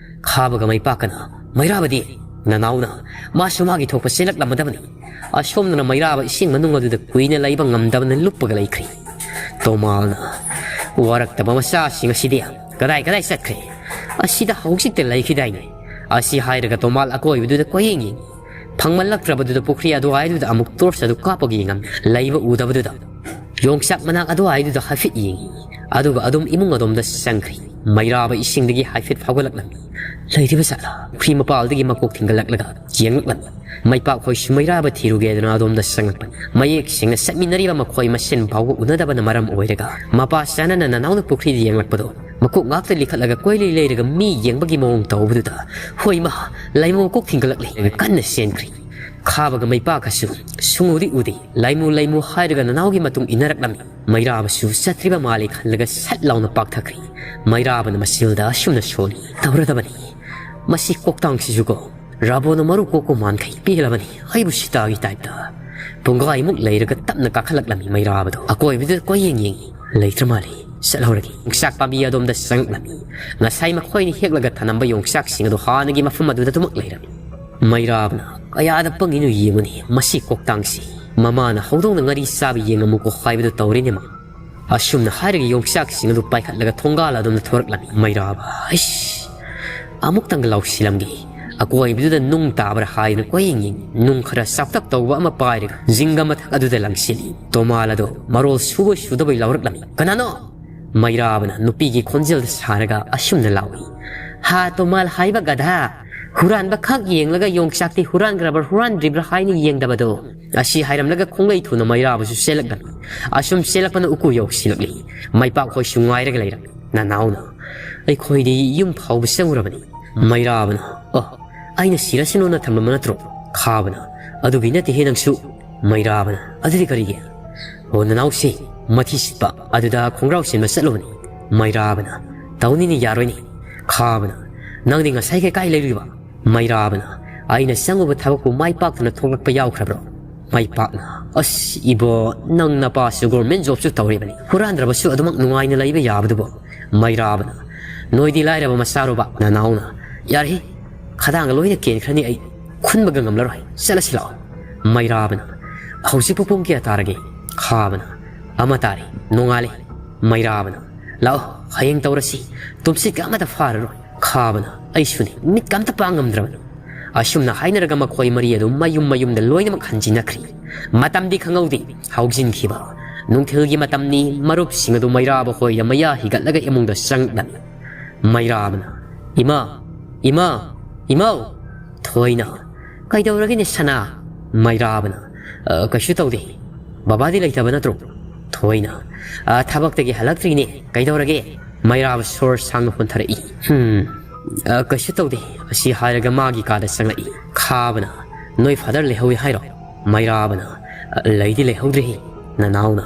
ꯈꯥꯕꯒ ꯃꯩꯄꯥꯛꯀꯅ, "ꯃꯩꯔꯥꯕꯗꯤ?" "ꯅꯅꯥꯎꯅ, ꯃꯥꯁꯨ ꯃꯥꯒꯤ ꯊꯣꯛꯄ ꯆꯦꯜꯂꯛꯂꯝꯃꯗꯕꯅꯤ꯫ ꯑꯁꯣꯝꯗꯅ ꯃꯩꯔꯥꯕ ꯏꯁꯤꯡ ꯃꯅꯨꯡ ꯑꯗꯨꯗ ꯀꯨꯏꯅ ꯂꯩꯕ ꯉꯝꯗꯕꯅ ꯂꯨꯞꯄꯒ ꯂꯩꯈ꯭ꯔꯦ꯫ ꯇꯣꯃꯥꯜꯅ, "ꯋꯥꯔꯛꯇꯕ ꯃꯆꯥꯁꯤꯡ ꯑꯁꯤꯗꯤ ꯀꯗꯥꯏ ꯀꯗꯥꯏ ꯆꯠꯈ꯭ꯔꯦ? ꯑꯁꯤꯗ ꯍꯧꯖꯤꯛꯇ ꯂꯩꯈꯤꯗꯥꯏꯅꯦ?" ꯑꯁꯤ ꯍꯥꯏꯔꯒ ꯇꯣꯃꯥꯜ ꯑꯀꯣꯏꯕꯗꯨꯗ ꯀꯣꯏꯌꯦꯡ ꯌꯦꯡꯉꯤ꯫ ꯐꯪꯃꯜꯂꯛꯇ꯭ꯔꯕꯗꯨꯗ ꯄꯨꯈ꯭ꯔꯤ ꯑꯗꯨꯋꯥꯏꯗꯨꯗ ꯑꯃꯨꯛ ꯇꯣꯔꯆ ꯑꯗꯨ ꯀꯥꯞꯄꯒ ꯌꯦꯡꯉꯝꯃꯤ꯫ ꯂꯩꯕ ꯎꯗꯕꯗꯨꯗ ꯌꯣꯡꯆꯥꯛ ꯃꯅꯥꯛ ꯑꯗꯨꯋꯥꯏꯗꯨꯗ ꯍꯥꯏꯐꯦꯠ ꯌꯦꯡꯉꯤ꯫ ꯑꯗꯨꯒ ꯑꯗꯨꯝ ꯏꯃꯨꯡ ꯑꯗꯣꯝꯗ ꯆꯪꯈ꯭ꯔꯤ꯫ ꯃꯩꯔꯥꯕ ꯏꯁꯤꯡꯗꯒꯤ ꯍꯥꯏꯐꯦꯠ ꯐꯥꯎꯒꯠꯂꯛꯂꯝꯃꯤ꯫ ꯂꯩꯔꯤꯕ ꯖꯥꯠꯂꯥ? ꯄꯨꯈ꯭ꯔꯤ ꯃꯄꯥꯜꯗꯒꯤ ꯃꯀꯣꯛ ꯊꯤꯡꯒꯠꯂꯛꯂꯒ ꯌꯦꯡꯂꯛꯂꯝꯃꯤ꯫ ꯃꯩꯄꯥꯛ ꯈꯣꯏꯁꯨ ꯃꯩꯔꯥꯕ ꯊꯤꯔꯨꯒꯦꯗꯅ ꯑꯗꯣꯝꯗ ꯆꯪꯂꯛꯄꯅꯤ꯫ ꯃꯌꯦꯛ ꯁꯦꯡꯅ ꯆꯠꯃꯤꯟꯅꯔꯤꯕ ꯃꯈꯣꯏ ꯃꯁꯦꯟ ꯐꯥꯎꯕ ꯎꯅꯗꯕꯅ ꯃꯔꯝ ꯑꯣꯏꯔꯒ ꯃꯄꯥ ꯆꯥꯅꯅ ꯅꯅꯥꯎꯅ ꯄꯨꯈ꯭ꯔꯤꯗ ꯌꯦꯡꯂꯛꯄꯗꯣ ꯃꯀꯣꯛ ꯉꯥꯛꯇ ꯂꯤꯈꯠꯂꯒ ꯀꯣꯏꯂꯩ ꯂꯩꯔꯒ ꯃꯤ ꯌꯦꯡꯕꯒꯤ ꯃꯑꯣꯡ ꯇꯧꯕꯗꯨꯗ, "ꯍꯣꯏ ꯃꯥ, ꯂꯩꯃ ꯃꯀꯣꯛ ꯊꯤꯡꯒꯠꯂꯛꯂꯦ" ꯍꯥꯏꯔꯒ ꯀꯟꯅ ꯆꯦꯟꯈ꯭ꯔꯤ꯫ ꯈꯥꯕꯒ ꯃꯩꯄꯥꯛꯀꯁꯨ ꯁꯨꯡꯎꯗꯤ ꯎꯗꯦ꯫ "ꯂꯩꯃꯨ, ꯂꯩꯃꯨ" ꯍꯥꯏꯔꯒ ꯅꯅꯥꯎꯒꯤ ꯃꯇꯨꯡ ꯏꯟꯅꯔꯛꯂꯝꯃꯤ꯫ ꯃꯩꯔꯥꯕꯁꯨ ꯆꯠꯇ꯭ꯔꯤꯕ ꯃꯥꯜꯂꯤ ꯈꯜꯂꯒ ꯁꯠ ꯂꯥꯎꯅ ꯄꯥꯛꯊꯈ꯭ꯔꯤ꯫ ꯃꯩꯔꯥꯕꯅ ꯃꯆꯤꯜꯗ ꯑꯁꯨꯝꯅ ꯁꯣꯜꯂꯤ, "ꯇꯧꯔꯗꯕꯅꯤ꯫ ꯃꯁꯤ ꯀꯣꯛꯇꯥꯡꯁꯤꯁꯨꯀꯣ, ꯔꯥꯕꯣꯅ ꯃꯔꯨ ꯀꯣꯛꯄ ꯃꯥꯟꯈꯩ ꯄꯦꯜꯂꯕꯅꯤ꯫ ꯑꯩꯕꯨ ꯁꯤꯇꯥꯒꯤ ꯇꯥꯏꯞꯇ"꯫ ꯄꯨꯡꯈꯥꯏꯃꯨꯛ ꯂꯩꯔꯒ ꯇꯞꯅ ꯀꯥꯈꯠꯂꯛꯂꯝꯃꯤ ꯃꯩꯔꯥꯕꯗꯣ꯫ ꯑꯀꯣꯏꯕꯗꯨꯗ ꯀꯣꯏꯌꯦꯡ ꯌꯦꯡꯉꯤ꯫ "ꯂꯩꯇ꯭ꯔ ꯃꯥꯜꯂꯤ꯫ ꯆꯠꯍꯧꯔꯒꯦ"꯫ ꯌꯣꯡꯆꯥꯛ ꯄꯥꯝꯕꯤ ꯑꯗꯣꯝꯗ ꯆꯪꯂꯛꯂꯝꯃꯤ꯫ ꯉꯁꯥꯏ ꯃꯈꯣꯏꯅ ꯍꯦꯛꯂꯒ ꯊꯅꯝꯕ ꯌꯣꯡꯆꯥꯛꯁꯤꯡ ꯑꯗꯨ ꯍꯥꯟꯅꯒꯤ ꯃꯐꯝ ꯑꯗꯨꯗ ꯑꯗꯨꯃꯛ ꯂꯩꯔꯝꯃꯤ꯫ ꯃꯩꯔꯥꯕꯅ, "ꯀꯌꯥꯗ ꯄꯪꯉꯤꯅꯣ ꯌꯦꯡꯉꯨꯅꯦ, ꯃꯁꯤ ꯀꯣꯛꯇꯥꯡꯁꯤ꯫ ꯃꯃꯥꯅ ꯍꯧꯗꯣꯡꯅ ꯉꯥꯔꯤ ꯆꯥꯕ ꯌꯦꯡꯉꯝꯃꯨꯀꯣ ꯍꯥꯏꯕꯗꯨ ꯇꯧꯔꯤꯅꯦ ꯃꯥ"꯫ ꯑꯁꯨꯝꯅ ꯍꯥꯏꯔꯒ ꯌꯣꯡꯆꯥꯛꯁꯤꯡ ꯑꯗꯨ ꯄꯥꯏꯈꯠꯂꯒ ꯊꯣꯡꯒꯥꯜ ꯑꯗꯣꯝꯗ ꯊꯣꯔꯛꯂꯝꯃꯤ꯫ ꯃꯩꯔꯥꯕ, "ꯑꯩꯁ! ꯑꯃꯨꯛꯇꯪꯒ ꯂꯥꯎꯁꯤꯜꯂꯝꯒꯦ"꯫ ꯑꯀꯣꯏꯕꯗꯨꯗ ꯅꯨꯡ ꯇꯥꯕ꯭ꯔꯥ ꯍꯥꯏꯗꯨꯅ ꯀꯣꯏꯌꯦꯡ ꯌꯦꯡꯉꯤ꯫ ꯅꯨꯡ ꯈꯔ ꯆꯥꯎꯇꯛ ꯇꯧꯕ ꯑꯃ ꯄꯥꯏꯔꯒ ꯖꯤꯡꯒ ꯃꯊꯛ ꯑꯗꯨꯗ ꯂꯪꯁꯤꯜꯂꯤ꯫ ꯇꯣꯃꯥꯜ ꯑꯗꯣ ꯃꯔꯣꯜ ꯁꯨꯕꯣꯏ ꯁꯨꯗꯕꯣꯏ ꯂꯥꯎꯔꯛꯂꯝꯃꯤ꯫ "ꯀꯅꯥꯅꯣ?" ꯃꯩꯔꯥꯕꯅ ꯅꯨꯄꯤꯒꯤ ꯈꯣꯟꯖꯦꯜꯗ ꯁꯥꯔꯒ ꯑꯁꯨꯝꯅ ꯂꯥꯎꯏ, "ꯍꯥ, ꯇꯣꯃꯥꯜ ꯍꯥꯏꯕ ꯒꯙꯥ! ꯍꯨꯔꯥꯟꯕ ꯈꯛ ꯌꯦꯡꯂꯒ ꯌꯣꯡꯆꯥꯛꯇꯤ ꯍꯨꯔꯥꯟꯈ꯭ꯔꯕ꯭ꯔꯥ ꯍꯨꯔꯥꯟꯗ꯭ꯔꯤꯕ꯭ꯔꯥ ꯍꯥꯏꯅ ꯌꯦꯡꯗꯕꯗꯣ"꯫ ꯑꯁꯤ ꯍꯥꯏꯔꯝꯂꯒ ꯈꯣꯡꯂꯩ ꯊꯨꯅ ꯃꯩꯔꯥꯕꯁꯨ ꯆꯦꯜꯂꯛꯂꯝꯃꯤ꯫ ꯑꯁꯨꯝ ꯆꯦꯜꯂꯛꯄꯅ ꯎꯀꯨ ꯌꯧꯁꯤꯜꯂꯛꯂꯤ꯫ ꯃꯩꯄꯥꯛ ꯈꯣꯏꯁꯨ ꯉꯥꯏꯔꯒ ꯂꯩꯔꯝꯃꯤ꯫ "ꯅꯅꯥꯎꯅ, ꯑꯩꯈꯣꯏꯗꯤ ꯌꯨꯝ ꯐꯥꯎꯕ ꯆꯪꯉꯨꯔꯕꯅꯤ"꯫ ꯃꯩꯔꯥꯕꯅ, "ꯑꯣ, ꯑꯩꯅ ꯁꯤꯔꯁꯅꯨꯅ ꯊꯝꯂꯝꯕ ꯅꯠꯇ꯭ꯔꯣ?" ꯈꯥꯕꯅ, "ꯑꯗꯨꯒꯤ ꯅꯠꯇꯦꯍꯦ ꯅꯪꯁꯨ"꯫ ꯃꯩꯔꯥꯕꯅ, "ꯑꯗꯨꯗꯤ ꯀꯔꯤꯒꯤ?" "ꯑꯣ, ꯅꯅꯥꯎꯁꯤ ꯃꯊꯤ ꯁꯤꯠꯄ ꯑꯗꯨꯗ ꯈꯣꯡꯒ꯭ꯔꯥꯎ ꯁꯤꯟꯕ ꯆꯠꯂꯨꯕꯅꯤ"꯫ ꯃꯩꯔꯥꯕꯅ, "ꯇꯧꯅꯤꯅꯦ, ꯌꯥꯔꯣꯏꯅꯦ"꯫ ꯈꯥꯕꯅ, "ꯅꯪꯗꯤ ꯉꯁꯥꯏ ꯀꯩ ꯀꯥꯏ ꯂꯩꯔꯨꯏꯕ?" ꯃꯩꯔꯥꯕꯅ, "ꯑꯩꯅ ꯆꯪꯉꯨꯕ ꯊꯕꯛꯄꯨ ꯃꯥꯏ ꯄꯥꯛꯇꯅ ꯊꯣꯛꯂꯛꯄ ꯌꯥꯎꯈ꯭ꯔꯕ꯭ꯔꯣ?" ꯃꯩꯄꯥꯛꯅ, "ꯑꯁ ꯏꯕꯣ, ꯅꯪ ꯅꯄꯥꯁꯨ ꯒꯣꯔꯃꯦꯟ ꯖꯣꯕꯁꯨ ꯇꯧꯔꯤꯕꯅꯤ, ꯍꯨꯔꯥꯟꯗ꯭ꯔꯕꯁꯨ ꯑꯗꯨꯃꯛ ꯅꯨꯡꯉꯥꯏꯅ ꯂꯩꯕ ꯌꯥꯕꯗꯨꯕꯨ"꯫ ꯃꯩꯔꯥꯕꯅ, ꯅꯣꯏꯗꯤ ꯂꯥꯏꯔꯕ ꯃꯆꯥꯔꯣꯕ? ꯅꯅꯥꯎꯅ, "ꯌꯥꯔꯦ, ꯈꯗꯥꯡꯒ ꯂꯣꯏꯅ ꯀꯦꯟꯈ꯭ꯔꯅꯤ ꯑꯩ, ꯈꯨꯟꯕꯒ ꯉꯝꯂꯔꯣꯏ, ꯆꯠꯂꯁꯤ ꯂꯥꯛꯑꯣ"꯫ ꯃꯩꯔꯥꯕꯅ, "ꯍꯧꯖꯤꯛꯄꯨ ꯄꯨꯡ ꯀꯌꯥ ꯇꯥꯔꯒꯦ?" ꯈꯥꯕꯅ, "ꯑꯃ ꯇꯥꯔꯦ, ꯅꯣꯡꯉꯥꯜꯂꯦ"꯫ ꯃꯩꯔꯥꯕꯅ, "ꯂꯥꯛꯑꯣ, ꯍꯌꯦꯡ ꯇꯧꯔꯁꯤ, ꯇꯨꯝꯁꯤꯠꯀ ꯑꯃꯇ ꯐꯥꯔꯔꯣꯏ"꯫ ꯈꯥꯕꯅ, "ꯑꯩꯁꯨꯅꯤ, ꯃꯤꯠꯀ ꯑꯝꯇ ꯄꯥꯡ ꯉꯝꯗ꯭ꯔꯕꯅꯤ"꯫ ꯑꯁꯨꯝꯅ ꯍꯥꯏꯅꯔꯒ ꯃꯈꯣꯏ ꯃꯔꯤ ꯑꯗꯨ ꯃꯌꯨꯝ ꯃꯌꯨꯝꯗ ꯂꯣꯏꯅꯃꯛ ꯍꯟꯖꯤꯟꯅꯈ꯭ꯔꯤ꯫ ꯃꯇꯝꯗꯤ ꯈꯪꯍꯧꯗꯦ ꯍꯧꯖꯤꯟꯈꯤꯕ꯫ ꯅꯨꯡꯊꯤꯜꯒꯤ ꯃꯇꯝꯅꯤ, ꯃꯔꯨꯞꯁꯤꯡ ꯑꯗꯨ ꯃꯩꯔꯥꯕ ꯍꯣꯏꯗ ꯃꯌꯥ ꯍꯤꯒꯠꯂꯒ ꯏꯃꯨꯡꯗ ꯆꯪꯂꯛꯂꯝꯃꯤ꯫ ꯃꯩꯔꯥꯕꯅ, "ꯏꯃꯥ, ꯏꯃꯥ, ꯏꯃꯥꯎ!" ꯊꯣꯏꯅ, "ꯀꯩꯗꯧꯔꯒꯦꯅꯦ ꯁꯅꯥ?" ꯃꯩꯔꯥꯕꯅ, "ꯑ, ꯀꯩꯁꯨ ꯇꯧꯗꯦ꯫ ꯕꯕꯥꯗꯤ ꯂꯩꯇꯕ ꯅꯠꯇ꯭ꯔꯣ?" ꯊꯣꯏꯅ, "ꯑ, ꯊꯕꯛꯇꯒꯤ ꯍꯜꯂꯛꯇ꯭ꯔꯤꯅꯦ꯫ ꯀꯩꯗꯧꯔꯒꯦ?" ꯃꯩꯔꯥꯕ ꯁꯣꯔ ꯁꯥꯡꯅ ꯍꯣꯟꯊꯔꯛꯏ꯫ "ꯍꯝ, ꯑ, ꯀꯩꯁꯨ ꯇꯧꯗꯦ"꯫ ꯑꯁꯤ ꯍꯥꯏꯔꯒ ꯃꯥꯒꯤ ꯀꯥꯗ ꯆꯪꯂꯛꯏ꯫ ꯈꯥꯕꯅ, "ꯅꯣꯏ ꯐꯥꯗꯔ ꯂꯩꯍꯧꯏ ꯍꯥꯏꯔꯣ?" ꯃꯩꯔꯥꯕꯅ, "ꯑ, ꯂꯩꯗꯤ ꯂꯩꯍꯧꯗ꯭ꯔꯦꯍꯦ, ꯅꯅꯥꯎꯅ꯫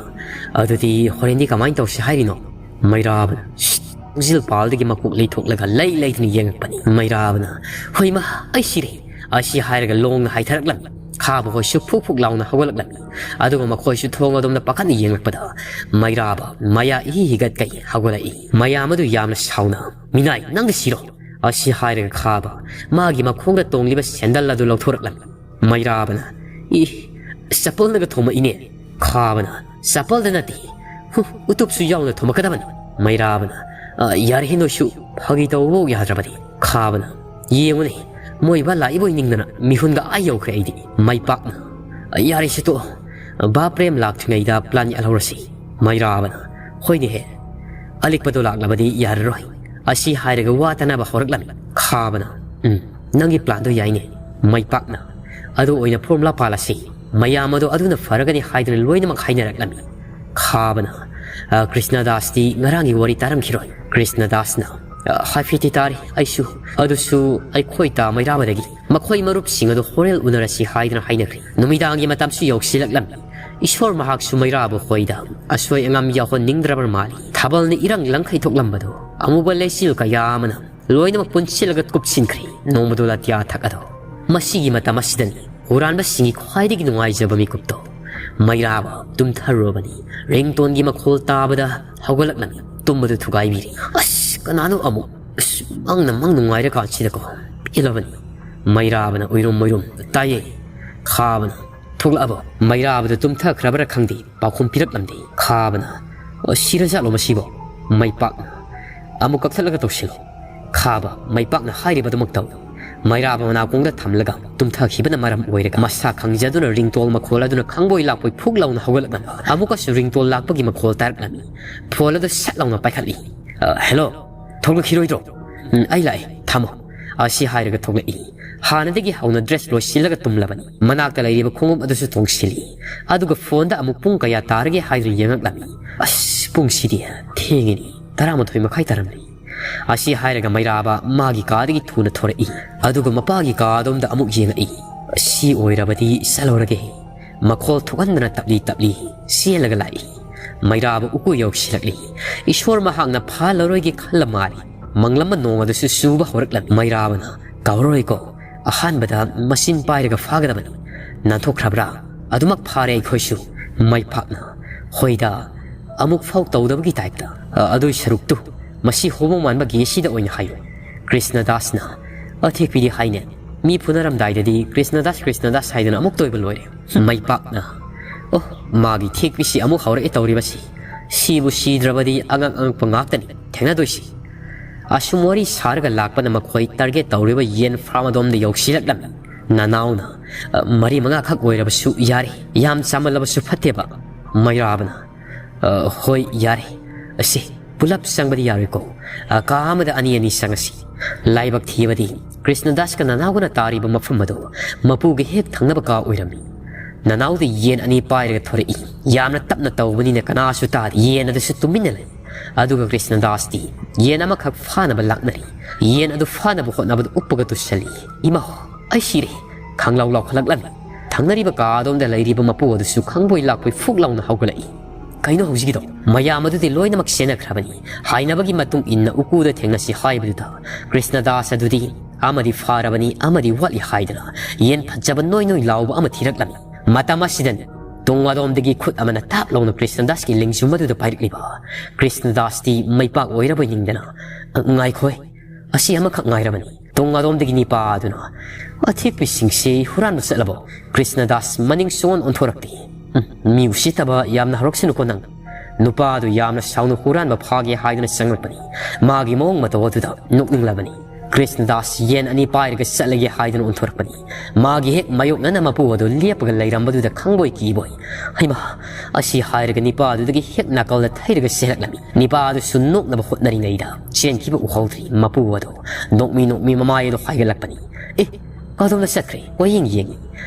ꯑꯗꯨꯗꯤ ꯍꯣꯔꯦꯟꯗꯤ ꯀꯃꯥꯏꯅ ꯇꯧꯁꯤ ꯍꯥꯏꯔꯤꯅꯣ?" ꯃꯩꯔꯥꯕꯅ, "ꯁꯤꯠ!" ꯖꯤꯜꯄꯥꯜꯗꯒꯤ ꯃꯀꯣꯛ ꯂꯩꯊꯣꯛꯂꯒ ꯂꯩ ꯂꯩꯗꯨꯅ ꯌꯦꯡꯂꯛꯄꯅꯤ꯫ ꯃꯩꯔꯥꯕꯅ, "ꯍꯣꯏꯃ, ꯑꯩ ꯁꯤꯔꯦ!" ꯑꯁꯤ ꯍꯥꯏꯔꯒ ꯂꯣꯡꯅ ꯍꯥꯏꯊꯔꯛꯂꯝꯃꯤ꯫ ꯈꯥꯕ ꯍꯣꯏꯁꯨ ꯐꯨꯛ ꯐꯨꯛ ꯂꯥꯎꯅ ꯍꯧꯒꯠꯂꯛꯂꯝꯃꯤ꯫ ꯑꯗꯨꯒ ꯃꯈꯣꯏꯁꯨ ꯊꯣꯡ ꯑꯗꯣꯝꯗ ꯄꯥꯈꯠꯅ ꯌꯦꯡꯂꯛꯄꯗ ꯃꯩꯔꯥꯕ ꯃꯌꯥ ꯏꯍꯤ ꯍꯤꯒꯠꯀꯩ ꯍꯧꯒꯠꯂꯛꯏ꯫ ꯃꯌꯥꯝ ꯑꯗꯨ ꯌꯥꯝꯅ ꯁꯥꯎꯅ, "ꯃꯤꯅꯥꯏ, ꯅꯪꯗꯤ ꯁꯤꯔꯣ!" ꯑꯁꯤ ꯍꯥꯏꯔꯒ ꯈꯥꯕ ꯃꯥꯒꯤ ꯃꯈꯣꯡꯗ ꯇꯣꯡꯂꯤꯕ ꯁꯦꯟꯗꯜ ꯑꯗꯨ ꯂꯧꯊꯣꯔꯛꯂꯝꯃꯤ꯫ ꯃꯩꯔꯥꯕꯅ, "ꯏ, ꯆꯄꯜꯅꯒ ꯊꯣꯝꯃꯛꯏꯅꯦ!" ꯈꯥꯕꯅ, "ꯆꯄꯜꯗ ꯅꯠꯇꯦ, ꯍꯨ, ꯎꯇꯨꯞꯁꯨ ꯌꯥꯎꯅ ꯊꯣꯝꯃꯛꯀꯗꯕꯅꯤ!" ꯃꯩꯔꯥꯕꯅ, "ꯑ, ꯌꯥꯔꯦꯍꯦ ꯅꯣꯏꯁꯨ, ꯐꯥꯒꯤ ꯇꯧꯕꯕꯨ ꯌꯥꯗ꯭ꯔꯕꯗꯤ!" ꯈꯥꯕꯅ, "ꯌꯦꯡꯉꯨꯅꯦ, ꯃꯣꯏ ꯕꯥ ꯂꯥꯛꯏꯕꯣꯏ ꯅꯤꯡꯗꯅ ꯃꯤꯍꯨꯟꯒ ꯑꯥ ꯌꯧꯈ꯭ꯔꯦ ꯑꯩꯗꯤ!" ꯃꯩꯄꯥꯛꯅ, "ꯑ, ꯌꯥꯔꯦꯁꯦ ꯇꯣꯛꯑꯣ, ꯕꯥ ꯄ꯭ꯔꯦꯝ ꯂꯥꯛꯇ꯭ꯔꯤꯉꯩꯗ ꯄ꯭ꯂꯥꯟ ꯌꯥꯠꯍꯧꯔꯁꯤ!" ꯃꯩꯔꯥꯕꯅ, "ꯍꯣꯏꯅꯦꯍꯦ, ꯑꯂꯤꯛꯄꯗꯣ ꯂꯥꯛꯂꯕꯗꯤ ꯌꯥꯔꯔꯣꯏ!" ꯑꯁꯤ ꯍꯥꯏꯔꯒ ꯋꯥ ꯇꯅꯕ ꯍꯧꯔꯛꯂꯝꯃꯤ꯫ ꯈꯥꯕꯅ, "ꯎꯝ, ꯅꯪꯒꯤ ꯄ꯭ꯂꯥꯟꯗꯣ ꯌꯥꯏꯅꯦ!" ꯃꯩꯄꯥꯛꯅ, "ꯑꯗꯨ ꯑꯣꯏꯅ ꯐꯣꯔꯃꯨꯂꯥ ꯄꯥꯜꯂꯁꯤ꯫ ꯃꯌꯥꯝ ꯑꯗꯣ ꯑꯗꯨꯅ ꯐꯔꯒꯅꯤ" ꯍꯥꯏꯗꯨꯅ ꯂꯣꯏꯅꯃꯛ ꯍꯥꯏꯅꯔꯛꯂꯝꯃꯤ꯫ ꯈꯥꯕꯅ, "ꯑ, ꯀ꯭ꯔꯤꯁꯅꯗꯥꯁꯇꯤ ꯉꯔꯥꯡꯒꯤ ꯋꯥꯔꯤ ꯇꯥꯔꯝꯈꯤꯔꯣꯏ"꯫ ꯀ꯭ꯔꯤꯁꯅꯗꯥꯁꯅ, "ꯑ, ꯍꯥꯏꯐꯦꯠꯇꯤ ꯇꯥꯔꯦ ꯑꯩꯁꯨ꯫ ꯑꯗꯨꯁꯨ ꯑꯩꯈꯣꯏ ꯇꯥ ꯃꯩꯔꯥꯕꯗꯒꯤ꯫ ꯃꯈꯣꯏ ꯃꯔꯨꯞꯁꯤꯡ ꯑꯗꯨ ꯍꯣꯔꯦꯟ ꯎꯅꯔꯁꯤ ꯍꯥꯏꯗꯨꯅ ꯍꯥꯏꯅꯈ꯭ꯔꯦ꯫ ꯅꯨꯃꯤꯗꯥꯡꯒꯤ ꯃꯇꯝꯁꯨ ꯌꯧꯁꯤꯜꯂꯛꯂꯝꯃꯤ꯫ ꯏꯁꯣꯔ ꯃꯍꯥꯛꯁꯨ ꯃꯩꯔꯥꯕ ꯍꯣꯏꯗ ꯑꯁꯣꯏ ꯑꯉꯥꯝ ꯌꯥꯎꯍꯟꯅꯤꯡꯗ꯭ꯔꯕ ꯃꯥꯜꯂꯤ꯫ ꯊꯥꯕꯜꯅ ꯏꯔꯪ ꯂꯪꯈꯩ ꯊꯣꯛꯂꯝꯕꯗꯨ ꯑꯃꯨꯕ ꯂꯩꯆꯤꯜ ꯀꯌꯥ ꯑꯃꯅ ꯂꯣꯏꯅꯃꯛ ꯄꯨꯟꯁꯤꯜꯂꯒ ꯀꯨꯞꯁꯤꯟꯈ꯭ꯔꯦ꯫ ꯅꯣꯡꯃꯗꯣ ꯂꯥꯇꯤꯌꯥ ꯊꯛ ꯑꯗꯣ ꯃꯁꯤꯒꯤ ꯃꯇꯝ ꯑꯁꯤꯗꯅꯤ ꯍꯨꯔꯥꯟꯕꯁꯤꯡꯒꯤ ꯈ꯭ꯋꯥꯏꯗꯒꯤ ꯅꯨꯡꯉꯥꯏꯖꯕ ꯃꯤꯀꯨꯞꯇꯣ꯫ ꯃꯩꯔꯥꯕ ꯇꯨꯝꯊꯔꯨꯔꯕꯅꯤ꯫ ꯔꯤꯡꯇꯣꯟꯒꯤ ꯃꯈꯣꯜ ꯇꯥꯕꯗ ꯍꯧꯒꯠꯂꯛꯂꯝꯃꯤ꯫ ꯇꯨꯝꯕꯗꯨ ꯊꯨꯒꯥꯏꯕꯤꯔꯤ꯫ "ꯑꯁ, ꯀꯅꯥꯅꯣ ꯑꯃꯨꯛ? ꯑꯁ, ꯃꯪꯅ ꯃꯪ ꯅꯨꯡꯉꯥꯏꯔꯀꯥꯟꯁꯤꯗꯀꯣ꯫ ꯄꯦꯜꯂꯕꯅꯤ꯫ ꯃꯩꯔꯥꯕꯅ ꯎꯏꯔꯨꯝ ꯎꯏꯔꯨꯝ, "ꯇꯥꯏꯌꯦ꯫ ꯈꯥꯕꯅ ꯊꯣꯛꯂꯛꯑꯕꯣ?" ꯃꯩꯔꯥꯕꯗ ꯇꯨꯝꯊꯈ꯭ꯔꯕ꯭ꯔꯥ ꯈꯪꯗꯦ, ꯄꯥꯎꯈꯨꯝ ꯄꯤꯔꯛꯂꯝꯗꯦ꯫ ꯈꯥꯕꯅ, "ꯑꯣ, ꯁꯤꯔꯖꯥꯠꯂꯣ ꯃꯁꯤꯕꯣ?" ꯃꯩꯄꯥꯛꯅ ꯑꯃꯨꯛ ꯀꯛꯊꯠꯂꯒ ꯇꯧꯁꯤꯜꯂꯣ꯫ ꯈꯥꯕ, ꯃꯩꯄꯥꯛꯅ ꯍꯥꯏꯔꯤꯕꯗꯨꯃꯛ ꯇꯧ꯫ ꯃꯩꯔꯥꯕ ꯃꯅꯥꯀꯣꯡꯗ ꯊꯝꯂꯒ ꯇꯨꯝꯊꯈꯤꯕꯅ ꯃꯔꯝ ꯑꯣꯏꯔꯒ ꯃꯁꯥ ꯈꯪꯖꯗꯨꯅ ringtone ꯃꯈꯣꯜ ꯑꯗꯨꯅ ꯈꯪꯕꯣꯏ ꯂꯥꯛꯄꯣꯏ ꯐꯨꯛ ꯂꯥꯎꯅ ꯍꯧꯒꯠꯂꯛꯂꯝꯃꯤ꯫ ꯑꯃꯨꯛꯀꯁꯨ ringtone ꯂꯥꯛꯄꯒꯤ ꯃꯈꯣꯜ ꯇꯥꯔꯛꯂꯝꯃꯤ꯫ Phone ꯑꯗꯨ ꯁꯠ ꯂꯥꯎꯅ ꯄꯥꯏꯈꯠꯂꯤ꯫ "ꯑ, hello, ꯊꯣꯛꯂꯛꯈꯤꯔꯣꯏꯗ꯭ꯔꯣ?" "ꯎꯝ, ꯑꯩ ꯂꯥꯛꯑꯦ, ꯊꯝꯃꯣ," ꯑꯁꯤ ꯍꯥꯏꯔꯒ ꯊꯣꯛꯂꯛꯏ꯫ ꯍꯥꯟꯅꯗꯒꯤ ꯍꯧꯅ dress ꯂꯣꯏꯁꯤꯜꯂꯒ ꯇꯨꯝꯂꯕꯅꯤ꯫ ꯃꯅꯥꯛꯇ ꯂꯩꯔꯤꯕ ꯈꯣꯡꯎꯞ ꯑꯗꯨꯁꯨ ꯇꯣꯡꯁꯤꯜꯂꯤ꯫ ꯑꯗꯨꯒ phoneꯗ ꯑꯃꯨꯛ ꯄꯨꯡ ꯀꯌꯥ ꯇꯥꯔꯒꯦ ꯍꯥꯏꯗꯨꯅ ꯌꯦꯡꯉꯛꯂꯝꯃꯤ꯫ "ꯑꯁ, ꯄꯨꯡꯁꯤꯗꯤ ꯊꯦꯡꯉꯤꯅꯤ, ꯇꯔꯥꯃꯥꯊꯣꯏ ꯃꯈꯥꯏ ꯇꯥꯔꯝꯂꯦ," ꯑꯁꯤ ꯍꯥꯏꯔꯒ ꯃꯩꯔꯥꯕ ꯃꯥꯒꯤ ꯀꯥꯗꯒꯤ ꯊꯨꯅ ꯊꯣꯔꯛꯏ꯫ ꯑꯗꯨꯒ ꯃꯄꯥꯒꯤ ꯀꯥꯗꯣꯝꯗ ꯑꯃꯨꯛ ꯌꯦꯡꯉꯛꯏ꯫ "ꯁꯤ ꯑꯣꯏꯔꯕꯗꯤ ꯆꯠꯂꯨꯔꯒꯦ," ꯃꯈꯣꯜ ꯊꯣꯛꯍꯟꯗꯅ ꯇꯞꯂꯤ ꯇꯞꯂꯤ ꯆꯦꯜꯂꯒ ꯂꯥꯛꯏ꯫ ꯃꯩꯔꯥꯕ ꯎꯀꯨ ꯌꯧꯁꯤꯜꯂꯛꯂꯤ꯫ ꯏꯁꯣꯔ ꯃꯍꯥꯛꯅ ꯐꯥꯍꯜꯂꯔꯣꯏꯒꯦ ꯈꯜꯂ ꯃꯥꯜꯂꯤ꯫ ꯃꯪꯂꯝꯕ ꯅꯣꯡ ꯑꯗꯨꯁꯨ ꯆꯨꯕ ꯍꯧꯔꯛꯂꯝꯃꯤ꯫ ꯃꯩꯔꯥꯕꯅ, "ꯀꯥꯎꯔꯔꯣꯏꯀꯣ, ꯑꯍꯥꯟꯕꯗ ꯃꯆꯤꯟ ꯄꯥꯏꯔꯒ ꯐꯥꯒꯗꯕꯅꯤ꯫ ꯅꯥꯟꯊꯣꯛꯈ꯭ꯔꯕ꯭ꯔꯥ? ꯑꯗꯨꯃꯛ ꯐꯥꯔꯦ ꯑꯩꯈꯣꯏꯁꯨ," ꯃꯩꯄꯥꯛꯅ, "ꯍꯣꯏꯗ, ꯑꯃꯨꯛ ꯐꯥꯎ ꯇꯧꯗꯕꯒꯤ typeꯇ꯫ ꯑ, ꯑꯗꯨꯏ ꯁꯔꯨꯛꯇꯨ ꯃꯁꯤ ꯍꯣꯃꯣ ꯃꯥꯟꯕ ꯒꯦꯁꯤꯗ ꯑꯣꯏꯅ ꯍꯥꯏꯌꯨ꯫ ꯀ꯭ꯔꯤꯁꯅꯗꯥꯁꯅ ꯑꯊꯦꯛꯄꯤꯗꯤ ꯍꯥꯏꯅꯦ, ꯃꯤ ꯐꯨꯅꯔꯝꯗꯥꯏꯗꯗꯤ ꯀ꯭ꯔꯤꯁꯅꯗꯥꯁ, ꯀ꯭ꯔꯤꯁꯅꯗꯥꯁ ꯍꯥꯏꯗꯨꯅ ꯑꯃꯨꯛ ꯇꯣꯏꯕ ꯂꯣꯏꯔꯦ꯫" ꯃꯩꯄꯥꯛꯅ, "ꯑꯣ, ꯃꯥꯒꯤ ꯊꯦꯛꯄꯤꯁꯤ ꯑꯃꯨꯛ ꯍꯧꯔꯛꯑꯦ ꯇꯧꯔꯤꯕꯁꯤ꯫ ꯁꯤꯕꯨ ꯁꯤꯗ꯭ꯔꯕꯗꯤ ꯑꯉꯛ ꯑꯉꯛꯄ ꯉꯥꯛꯇꯅꯤ ꯊꯦꯡꯅꯗꯣꯏꯁꯤ꯫" ꯑꯁꯨꯝ ꯋꯥꯔꯤ ꯁꯥꯔꯒ ꯂꯥꯛꯄꯅ ꯃꯈꯣꯏ target ꯇꯧꯔꯤꯕ ꯌꯦꯟ farm ꯑꯗꯣꯝꯗ ꯌꯧꯁꯤꯜꯂꯛꯂꯝꯃꯤ꯫ ꯅꯅꯥꯎꯅ, "ꯑ, ꯃꯔꯤ ꯃꯉꯥꯈꯛ ꯑꯣꯏꯔꯕꯁꯨ ꯌꯥꯔꯦ, ꯌꯥꯝ ꯆꯥꯃꯜꯂꯕꯁꯨ ꯐꯠꯇꯦꯕ꯫" ꯃꯩꯔꯥꯕꯅ, "ꯑ, ꯍꯣꯏ, ꯌꯥꯔꯦ꯫ ꯑꯁꯤ ꯄꯨꯂꯞ ꯆꯪꯕꯗꯤ ꯌꯥꯔꯣꯏꯀꯣ꯫ ꯑ, ꯀꯥ ꯑꯃꯗ ꯑꯅꯤ ꯑꯅꯤ ꯆꯪꯉꯁꯤ꯫ ꯂꯥꯏꯕꯛ ꯊꯤꯕꯗꯤ ꯀ꯭ꯔꯤꯁꯅꯗꯥꯁꯀ ꯅꯅꯥꯎꯒꯅ ꯇꯥꯔꯤꯕ ꯃꯐꯝ ꯑꯗꯨ ꯃꯄꯨꯒ ꯍꯦꯛ ꯊꯪꯅꯕ ꯀꯥ ꯑꯣꯏꯔꯝꯃꯤ꯫" ꯅꯅꯥꯎꯗꯤ ꯌꯦꯟ ꯑꯅꯤ ꯄꯥꯏꯔꯒ ꯊꯣꯔꯛꯏ꯫ ꯌꯥꯝꯅ ꯇꯞꯅ ꯇꯧꯕꯅꯤꯅ ꯀꯅꯥꯁꯨ ꯇꯥꯗꯦ꯫ ꯌꯦꯟ ꯑꯗꯨꯁꯨ ꯇꯨꯃꯤꯟꯅ ꯂꯩ꯫ ꯑꯗꯨꯒ ꯀ꯭ꯔꯤꯁꯅꯗꯥꯁꯇꯤ ꯌꯦꯟ ꯑꯃꯈꯛ ꯐꯥꯅꯕ ꯂꯥꯛꯅꯔꯤ꯫ ꯌꯦꯟ ꯑꯗꯨ ꯐꯥꯅꯕ ꯍꯣꯠꯅꯕꯗ ꯎꯞꯄꯒ ꯇꯨꯁꯜꯂꯤ꯫ "ꯏꯃꯥ, ꯑꯩ ꯁꯤꯔꯦ!" ꯈꯪꯂꯥꯎ ꯂꯥꯎꯈꯠꯂꯛꯂꯝꯃꯤ꯫ ꯊꯪꯅꯔꯤꯕ ꯀꯥ ꯑꯗꯣꯝꯗ ꯂꯩꯔꯤꯕ ꯃꯄꯨ ꯑꯗꯨꯁꯨ ꯈꯪꯕꯣꯏ ꯂꯥꯛꯄꯣꯏ ꯐꯨꯛ ꯂꯥꯎꯅ ꯍꯧꯒꯠꯂꯛꯏ꯫ "ꯀꯩꯅꯣ ꯍꯧꯖꯤꯛꯀꯤꯗꯣ?" ꯃꯌꯥꯝ ꯑꯗꯨꯗꯤ ꯂꯣꯏꯅꯃꯛ ꯆꯦꯟꯅꯈ꯭ꯔꯕꯅꯤ꯫ ꯍꯥꯏꯅꯕꯒꯤ ꯃꯇꯨꯡ ꯏꯟꯅ ꯎꯀꯨꯗ ꯊꯦꯡꯅꯁꯤ ꯍꯥꯏꯕꯗꯨꯗ ꯀ꯭ꯔꯤꯁꯅꯗꯥꯁ ꯑꯗꯨꯗꯤ ꯑꯃꯗꯤ ꯐꯥꯔꯕꯅꯤ, ꯑꯃꯗꯤ ꯋꯥꯠꯂꯤ ꯍꯥꯏꯗꯅ ꯌꯦꯟ ꯐꯖꯕ ꯅꯣꯏ ꯅꯣꯏ ꯂꯥꯎꯕ ꯑꯃ ꯊꯤꯔꯛꯂꯝꯃꯤ꯫ ꯃꯇꯝ ꯑꯁꯤꯗꯅꯤ ꯇꯨꯡ ꯑꯗꯣꯝꯗꯒꯤ ꯈꯨꯠ ꯑꯃꯅ ꯇꯥꯞ ꯂꯥꯎꯅ ꯀ꯭ꯔꯤꯁꯅꯗꯥꯁꯀꯤ ꯂꯦꯡꯖꯨꯝ ꯑꯗꯨꯗ ꯄꯥꯏꯔꯛꯂꯤꯕ꯫ ꯀ꯭ꯔꯤꯁꯅꯗꯥꯁꯇꯤ ꯃꯩꯄꯥꯛ ꯑꯣꯏꯔꯕꯣꯏ ꯅꯤꯡꯗꯅ, "ꯉꯥꯏꯈꯣꯏ, ꯑꯁꯤ ꯑꯃꯈꯛ ꯉꯥꯏꯔꯕꯅꯤ"꯫ ꯇꯨꯡ ꯑꯗꯣꯝꯗꯒꯤ ꯅꯤꯄꯥ ꯑꯗꯨꯅ, "ꯑꯊꯦꯛꯄꯤꯁꯤꯡꯁꯤ ꯍꯨꯔꯥꯟꯕ ꯆꯠꯂꯕꯣ?" ꯀ꯭ꯔꯤꯁꯅꯗꯥꯁ ꯃꯅꯤꯡ ꯁꯨꯡꯑꯣꯟ ꯑꯣꯟꯊꯣꯔꯛꯇꯦ꯫ "ꯎꯝ, ꯃꯤ ꯎꯁꯤꯠꯇꯕ ꯌꯥꯝꯅ ꯍꯧꯔꯛꯁꯅꯨꯀꯣ ꯅꯪ"꯫ ꯅꯨꯄꯥ ꯑꯗꯨ ꯌꯥꯝꯅ ꯁꯥꯎꯅ ꯍꯨꯔꯥꯟꯕ ꯐꯥꯒꯦ ꯍꯥꯏꯗꯨꯅ ꯆꯪꯂꯛꯄꯅꯤ꯫ ꯃꯥꯒꯤ ꯃꯑꯣꯡ ꯃꯇꯧ ꯑꯗꯨꯗ ꯅꯣꯛꯅꯤꯡꯂꯕꯅꯤ꯫ ꯀ꯭ꯔꯤꯁꯅꯗꯥꯁ ꯌꯦꯟ ꯑꯅꯤ ꯄꯥꯏꯔꯒ ꯆꯠꯂꯒꯦ ꯍꯥꯏꯗꯨꯅ ꯑꯣꯟꯊꯣꯔꯛꯄꯅꯤ꯫ ꯃꯥꯒꯤ ꯍꯦꯛ ꯃꯥꯌꯣꯛꯅꯅ ꯃꯄꯨ ꯑꯗꯨ ꯂꯦꯞꯄꯒ ꯂꯩꯔꯝꯕꯗꯨꯗ ꯈꯪꯕꯣꯏ ꯀꯤꯕꯣꯏ, "ꯍꯩꯃꯥ!" ꯑꯁꯤ ꯍꯥꯏꯔꯒ ꯅꯤꯄꯥ ꯑꯗꯨꯗꯒꯤ ꯍꯦꯛ ꯅꯥꯀꯜꯗ ꯊꯩꯔꯒ ꯆꯦꯜꯂꯛꯂꯝꯃꯤ꯫ ꯅꯤꯄꯥ ꯑꯗꯨꯁꯨ ꯅꯣꯛꯅꯕ ꯍꯣꯠꯅꯔꯤꯉꯩꯗ ꯆꯦꯟꯈꯤꯕ ꯎꯍꯧꯗ꯭ꯔꯤ꯫ ꯃꯄꯨ ꯑꯗꯨ ꯅꯣꯛꯃꯤ ꯅꯣꯛꯃꯤ ꯃꯃꯥꯏ ꯑꯗꯨ ꯍꯥꯏꯒꯠꯂꯛꯄꯅꯤ꯫ "ꯑꯦ, ꯀꯗꯣꯝꯗ ꯆꯠꯈ꯭ꯔꯦ? ꯀꯣꯏꯌꯦꯡ ꯌꯦꯡꯉꯤ꯫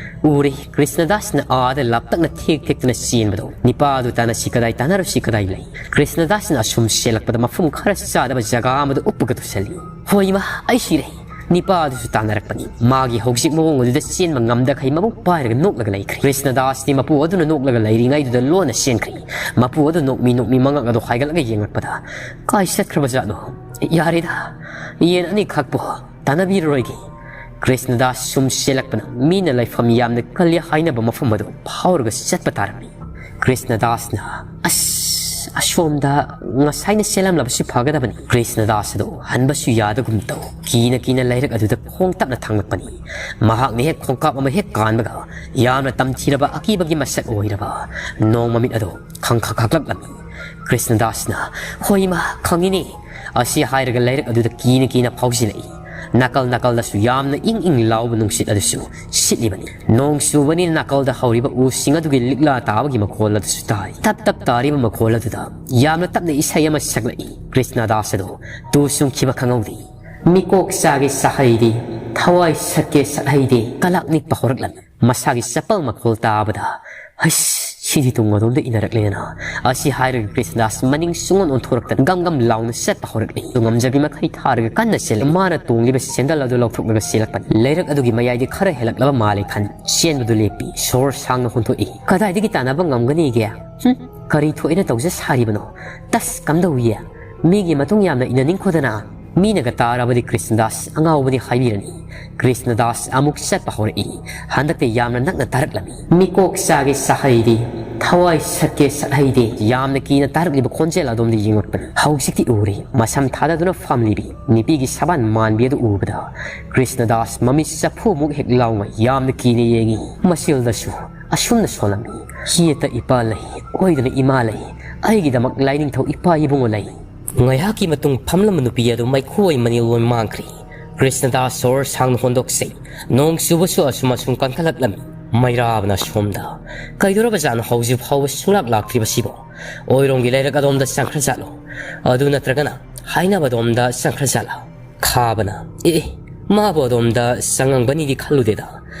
ꯎꯔꯦ, ꯀ꯭ꯔꯤꯁꯅꯗꯥꯁꯅ ꯑꯥꯗ ꯂꯥꯞꯇꯛꯅ ꯊꯦꯛ ꯊꯦꯛꯇꯨꯅ ꯆꯦꯟꯕꯗꯣ꯫ ꯅꯤꯄꯥ ꯑꯗꯨ ꯇꯥꯅꯁꯤ ꯀꯗꯥꯏ, ꯇꯥꯟꯅꯔꯨꯁꯤ ꯀꯗꯥꯏ ꯂꯩ?" ꯀ꯭ꯔꯤꯁꯅꯗꯥꯁꯅ ꯑꯁꯨꯝ ꯆꯦꯜꯂꯛꯄꯗ ꯃꯐꯝ ꯈꯔ ꯆꯥꯗꯕ ꯖꯒꯥ ꯑꯃꯗ ꯎꯞꯄꯒ ꯇꯨꯁꯜꯂꯤ꯫ "ꯍꯣꯏ ꯏꯃꯥ, ꯑꯩ ꯁꯤꯔꯦ!" ꯅꯤꯄꯥ ꯑꯗꯨꯁꯨ ꯇꯥꯟꯅꯔꯛꯄꯅꯤ꯫ ꯃꯥꯒꯤ ꯍꯧꯖꯤꯛ ꯃꯑꯣꯡ ꯑꯗꯨꯗ ꯆꯦꯟꯕ ꯉꯝꯗꯈꯩ ꯃꯕꯨꯛ ꯄꯥꯏꯔꯒ ꯅꯣꯛꯂꯒ ꯂꯩꯈ꯭ꯔꯦ꯫ ꯀ꯭ꯔꯤꯁꯅꯗꯥꯁꯇꯤ ꯃꯄꯨ ꯑꯗꯨꯅ ꯅꯣꯛꯂꯒ ꯂꯩꯔꯤꯉꯩꯗꯨꯗ ꯂꯣꯟꯅ ꯆꯦꯟꯈ꯭ꯔꯦ꯫ ꯃꯄꯨ ꯑꯗꯨ ꯅꯣꯛꯃꯤ ꯅꯣꯛꯃꯤ ꯃꯉꯛ ꯑꯗꯨ ꯍꯥꯏꯒꯠꯂꯒ ꯌꯦꯡꯂꯛꯄꯗ, "ꯀꯥꯏ ꯆꯠꯈ꯭ꯔꯕ ꯖꯥꯠꯅꯣ? ꯌꯥꯔꯦꯗ, ꯌꯦꯟ ꯑꯅꯤꯈꯛꯄꯨ ꯇꯥꯟꯅꯕꯤꯔꯔꯣꯏꯒꯦ"꯫ ꯀ꯭ꯔꯤꯁꯅꯗꯥꯁ ꯁꯨꯝ ꯆꯦꯜꯂꯛꯄꯅ ꯃꯤꯅ ꯂꯩꯐꯝ ꯌꯥꯝꯅ ꯀꯜꯂꯤ ꯍꯥꯏꯅꯕ ꯃꯐꯝ ꯑꯗꯨ ꯐꯥꯎꯔꯒ ꯆꯠꯄ ꯇꯥꯔꯝꯃꯤ꯫ ꯀ꯭ꯔꯤꯁꯅꯗꯥꯁꯅ, "ꯑꯁ, ꯑꯁꯣꯝꯗ ꯉꯁꯥꯏꯅ ꯆꯦꯜꯂꯝꯂꯕꯁꯨ ꯐꯒꯗꯕꯅꯤ"꯫ ꯀ꯭ꯔꯤꯁꯅꯗꯥꯁ ꯑꯗꯨ ꯍꯟꯕꯁꯨ ꯌꯥꯗꯒꯨꯝ ꯇꯧ꯫ ꯀꯤꯅ ꯀꯤꯅ ꯂꯩꯔꯛ ꯑꯗꯨꯗ ꯈꯣꯡ ꯇꯞꯅ ꯊꯥꯡꯂꯛꯄꯅꯤ꯫ ꯃꯍꯥꯛꯅ ꯍꯦꯛ ꯈꯣꯡꯀꯥꯞ ꯑꯃ ꯍꯦꯛ ꯀꯥꯟꯕꯒ ꯌꯥꯝꯅ ꯇꯝꯊꯤꯔꯕ ꯑꯀꯤꯕꯒꯤ ꯃꯁꯛ ꯑꯣꯏꯔꯕ ꯅꯣꯡ ꯃꯃꯤꯠ ꯑꯗꯨ ꯈꯪꯈꯛ ꯈꯛꯂꯛꯂꯝꯃꯤ꯫ ꯀ꯭ꯔꯤꯁꯅꯗꯥꯁꯅ, "ꯍꯣꯏ ꯏꯃꯥ, ꯈꯪꯉꯤꯅꯦ"꯫ ꯑꯁꯤ ꯍꯥꯏꯔꯒ ꯂꯩꯔꯛ ꯑꯗꯨꯗ ꯀꯤꯅ ꯀꯤꯅ ꯐꯥꯎꯖꯤꯜꯂꯛꯏ꯫ ꯅꯥꯀꯜ ꯅꯥꯀꯜꯗꯁꯨ ꯌꯥꯝꯅ ꯏꯪ ꯏꯪ ꯂꯥꯎꯕ ꯅꯨꯡꯁꯤꯠ ꯑꯗꯨꯁꯨ ꯁꯤꯠꯂꯤꯕꯅꯤ꯫ ꯅꯣꯡ ꯆꯨꯕꯅꯤꯅ ꯅꯥꯀꯜꯗ ꯍꯧꯔꯤꯕ ꯎꯁꯤꯡ ꯑꯗꯨꯒꯤ ꯂꯤꯛꯂꯥ ꯇꯥꯕꯒꯤ ꯃꯈꯣꯜ ꯑꯗꯨꯁꯨ ꯇꯥꯏ꯫ ꯇꯞ ꯇꯞ ꯇꯥꯔꯤꯕ ꯃꯈꯣꯜ ꯑꯗꯨꯗ ꯌꯥꯝꯅ ꯇꯞꯅ ꯏꯁꯩ ꯑꯃ ꯁꯛꯂꯛꯏ꯫ ꯀ꯭ꯔꯤꯁꯅꯗꯥꯁ ꯑꯗꯨ ꯇꯨ ꯆꯨꯡꯈꯤꯕ ꯈꯪꯍꯧꯗꯦ꯫ "ꯃꯤꯀꯣꯛ ꯆꯥꯒꯦ ꯆꯥꯍꯩꯗꯦ, ꯊꯋꯥꯏ ꯁꯠꯀꯦ ꯁꯠꯍꯩꯗꯦ", ꯀꯂꯥꯛ ꯅꯤꯛꯄ ꯍꯧꯔꯛꯂꯝꯃꯤ꯫ ꯃꯁꯥꯒꯤ ꯆꯄꯜ ꯃꯈꯣꯜ ꯇꯥꯕꯗ, "ꯍꯩꯁ, ꯁꯤꯗꯤ ꯇꯨꯡ ꯑꯗꯣꯝꯗ ꯏꯟꯅꯔꯛꯂꯦꯅ" ꯑꯁꯤ ꯍꯥꯏꯔꯒ ꯀ꯭ꯔꯤꯁꯅꯗꯥꯁ ꯃꯅꯤꯡ ꯁꯨꯡꯑꯣꯟ ꯑꯣꯟꯊꯣꯔꯛꯇꯅ ꯒꯝ ꯒꯝ ꯂꯥꯎꯅ ꯆꯠꯄ ꯍꯧꯔꯛꯂꯤ꯫ ꯉꯝꯖꯕꯤ ꯃꯈꯩ ꯊꯥꯔꯒ ꯀꯟꯅ ꯆꯦꯜꯂꯤ꯫ ꯃꯥꯅ ꯇꯣꯡꯂꯤꯕ ꯁꯦꯟꯗꯜ ꯑꯗꯨ ꯂꯧꯊꯣꯛꯂꯒ ꯆꯦꯜꯂꯛꯄꯅꯤ꯫ ꯂꯩꯔꯛ ꯑꯗꯨꯒꯤ ꯃꯌꯥꯏꯗꯤ ꯈꯔ ꯍꯦꯜꯂꯛꯂꯕ ꯃꯥꯜꯂꯦ ꯈꯟ ꯆꯦꯟꯕꯗꯨ ꯂꯦꯞꯄꯤ꯫ ꯁꯣꯔ ꯁꯥꯡꯅ ꯍꯣꯟꯊꯣꯛꯏ꯫ "ꯀꯗꯥꯏꯗꯒꯤ ꯇꯥꯟꯅꯕ ꯉꯝꯒꯅꯤꯒꯦ? ꯍꯨꯝ, ꯀꯔꯤ ꯊꯣꯛꯑꯦꯅ ꯇꯧꯖ ꯁꯥꯔꯤꯕꯅꯣ? ꯇꯁ, ꯀꯝꯗꯧꯏꯌꯦ? ꯃꯤꯒꯤ ꯃꯇꯨꯡ ꯌꯥꯝꯅ ꯏꯟꯅꯅꯤꯡꯈꯣꯗꯅ"꯫ ꯃꯤꯅꯒ ꯇꯥꯔꯕꯗꯤ ꯀ꯭ꯔꯤꯁꯅꯗꯥꯁ ꯑꯉꯥꯎꯕꯅꯤ ꯍꯥꯏꯕꯤꯔꯅꯤ꯫ ꯀ꯭ꯔꯤꯁꯅꯗꯥꯁ ꯑꯃꯨꯛ ꯆꯠꯄ ꯍꯧꯔꯛꯏ꯫ ꯍꯟꯗꯛꯇꯤ ꯌꯥꯝꯅ ꯅꯛꯅ ꯇꯥꯔꯛꯂꯝꯃꯤ꯫ ꯃꯤꯀꯣꯛ ꯆꯥꯒꯦ ꯆꯥꯍꯩꯗꯦ, ꯊꯋꯥꯏ ꯁꯠꯀꯦ ꯁꯠꯍꯩꯗꯦ, ꯌꯥꯝꯅ ꯀꯤꯅ ꯇꯥꯔꯛꯂꯤꯕ ꯈꯣꯟꯖꯦꯜ ꯑꯗꯣꯝꯗ ꯌꯦꯡꯂꯛꯄꯅꯤ꯫ ꯍꯧꯖꯤꯛꯇꯤ ꯎꯔꯤ, ꯃꯁꯝ ꯊꯥꯗꯗꯨꯅ ꯐꯝꯂꯤꯕꯤ ꯅꯨꯄꯤꯒꯤ ꯁꯕꯥꯟ ꯃꯥꯟꯕꯤ ꯑꯗꯨ ꯎꯕꯗ ꯀ꯭ꯔꯤꯁꯅꯗꯥꯁ ꯃꯃꯤꯠ ꯆꯐꯨꯃꯨꯛ ꯍꯦꯛ ꯂꯥꯎꯅ ꯌꯥꯝꯅ ꯀꯤꯅ ꯌꯦꯡꯉꯤ꯫ ꯃꯁꯤꯜꯗꯁꯨ ꯑꯁꯨꯝꯅ ꯁꯣꯜꯂꯝꯃꯤ꯫ ꯌꯦꯠꯇ ꯏꯄꯥ ꯂꯩ, ꯑꯣꯏꯗꯅ ꯏꯃꯥ ꯂꯩ, ꯑꯩꯒꯤꯗꯃꯛ ꯂꯥꯏꯅꯤꯡꯊꯧ ꯏꯄꯥ ꯏꯕꯨꯡꯉꯣ ꯂꯩ꯫ ꯉꯥꯏꯍꯥꯛꯀꯤ ꯃꯇꯨꯡ ꯐꯝꯂꯝꯕ ꯅꯨꯄꯤ ꯑꯗꯨ ꯃꯩꯈꯨ ꯑꯣꯏ ꯃꯅꯤꯜ ꯑꯣꯏ ꯃꯥꯡꯈ꯭ꯔꯤ꯫ ꯀ꯭ꯔꯤꯁꯅꯗꯥꯁ ꯁꯣꯔ ꯁꯥꯡꯅ ꯍꯣꯟꯗꯣꯛꯆꯩ꯫ ꯅꯣꯡ ꯆꯨꯕꯁꯨ ꯑꯁꯨꯝ ꯑꯁꯨꯝ ꯀꯟꯈꯠꯂꯛꯂꯝꯃꯤ꯫ ꯃꯩꯔꯥꯕꯅ ꯑꯁꯣꯝꯗ, "ꯀꯩꯗꯧꯔꯕꯖꯥꯠꯅꯣ ꯍꯧꯖꯤꯛ ꯐꯥꯎꯕ ꯁꯨꯡꯂꯥꯛ ꯂꯥꯛꯇ꯭ꯔꯤꯕꯁꯤꯕꯣ? ꯑꯣꯏꯔꯣꯝꯒꯤ ꯂꯩꯔꯛ ꯑꯗꯣꯝꯗ ꯆꯪꯈ꯭ꯔꯖꯥꯠꯂꯣ? ꯑꯗꯨ ꯅꯠꯇ꯭ꯔꯒꯅ ꯍꯥꯏꯅꯕ ꯑꯗꯣꯝꯗ ꯆꯪꯈ꯭ꯔꯖꯥꯠꯂꯥ?" ꯈꯥꯕꯅ, "ꯑꯦ, ꯑꯦ, ꯃꯥꯕꯨ ꯑꯗꯣꯝꯗ ꯆꯪꯉꯝꯒꯅꯤꯗꯤ ꯈꯜꯂꯨꯗꯦꯗ꯫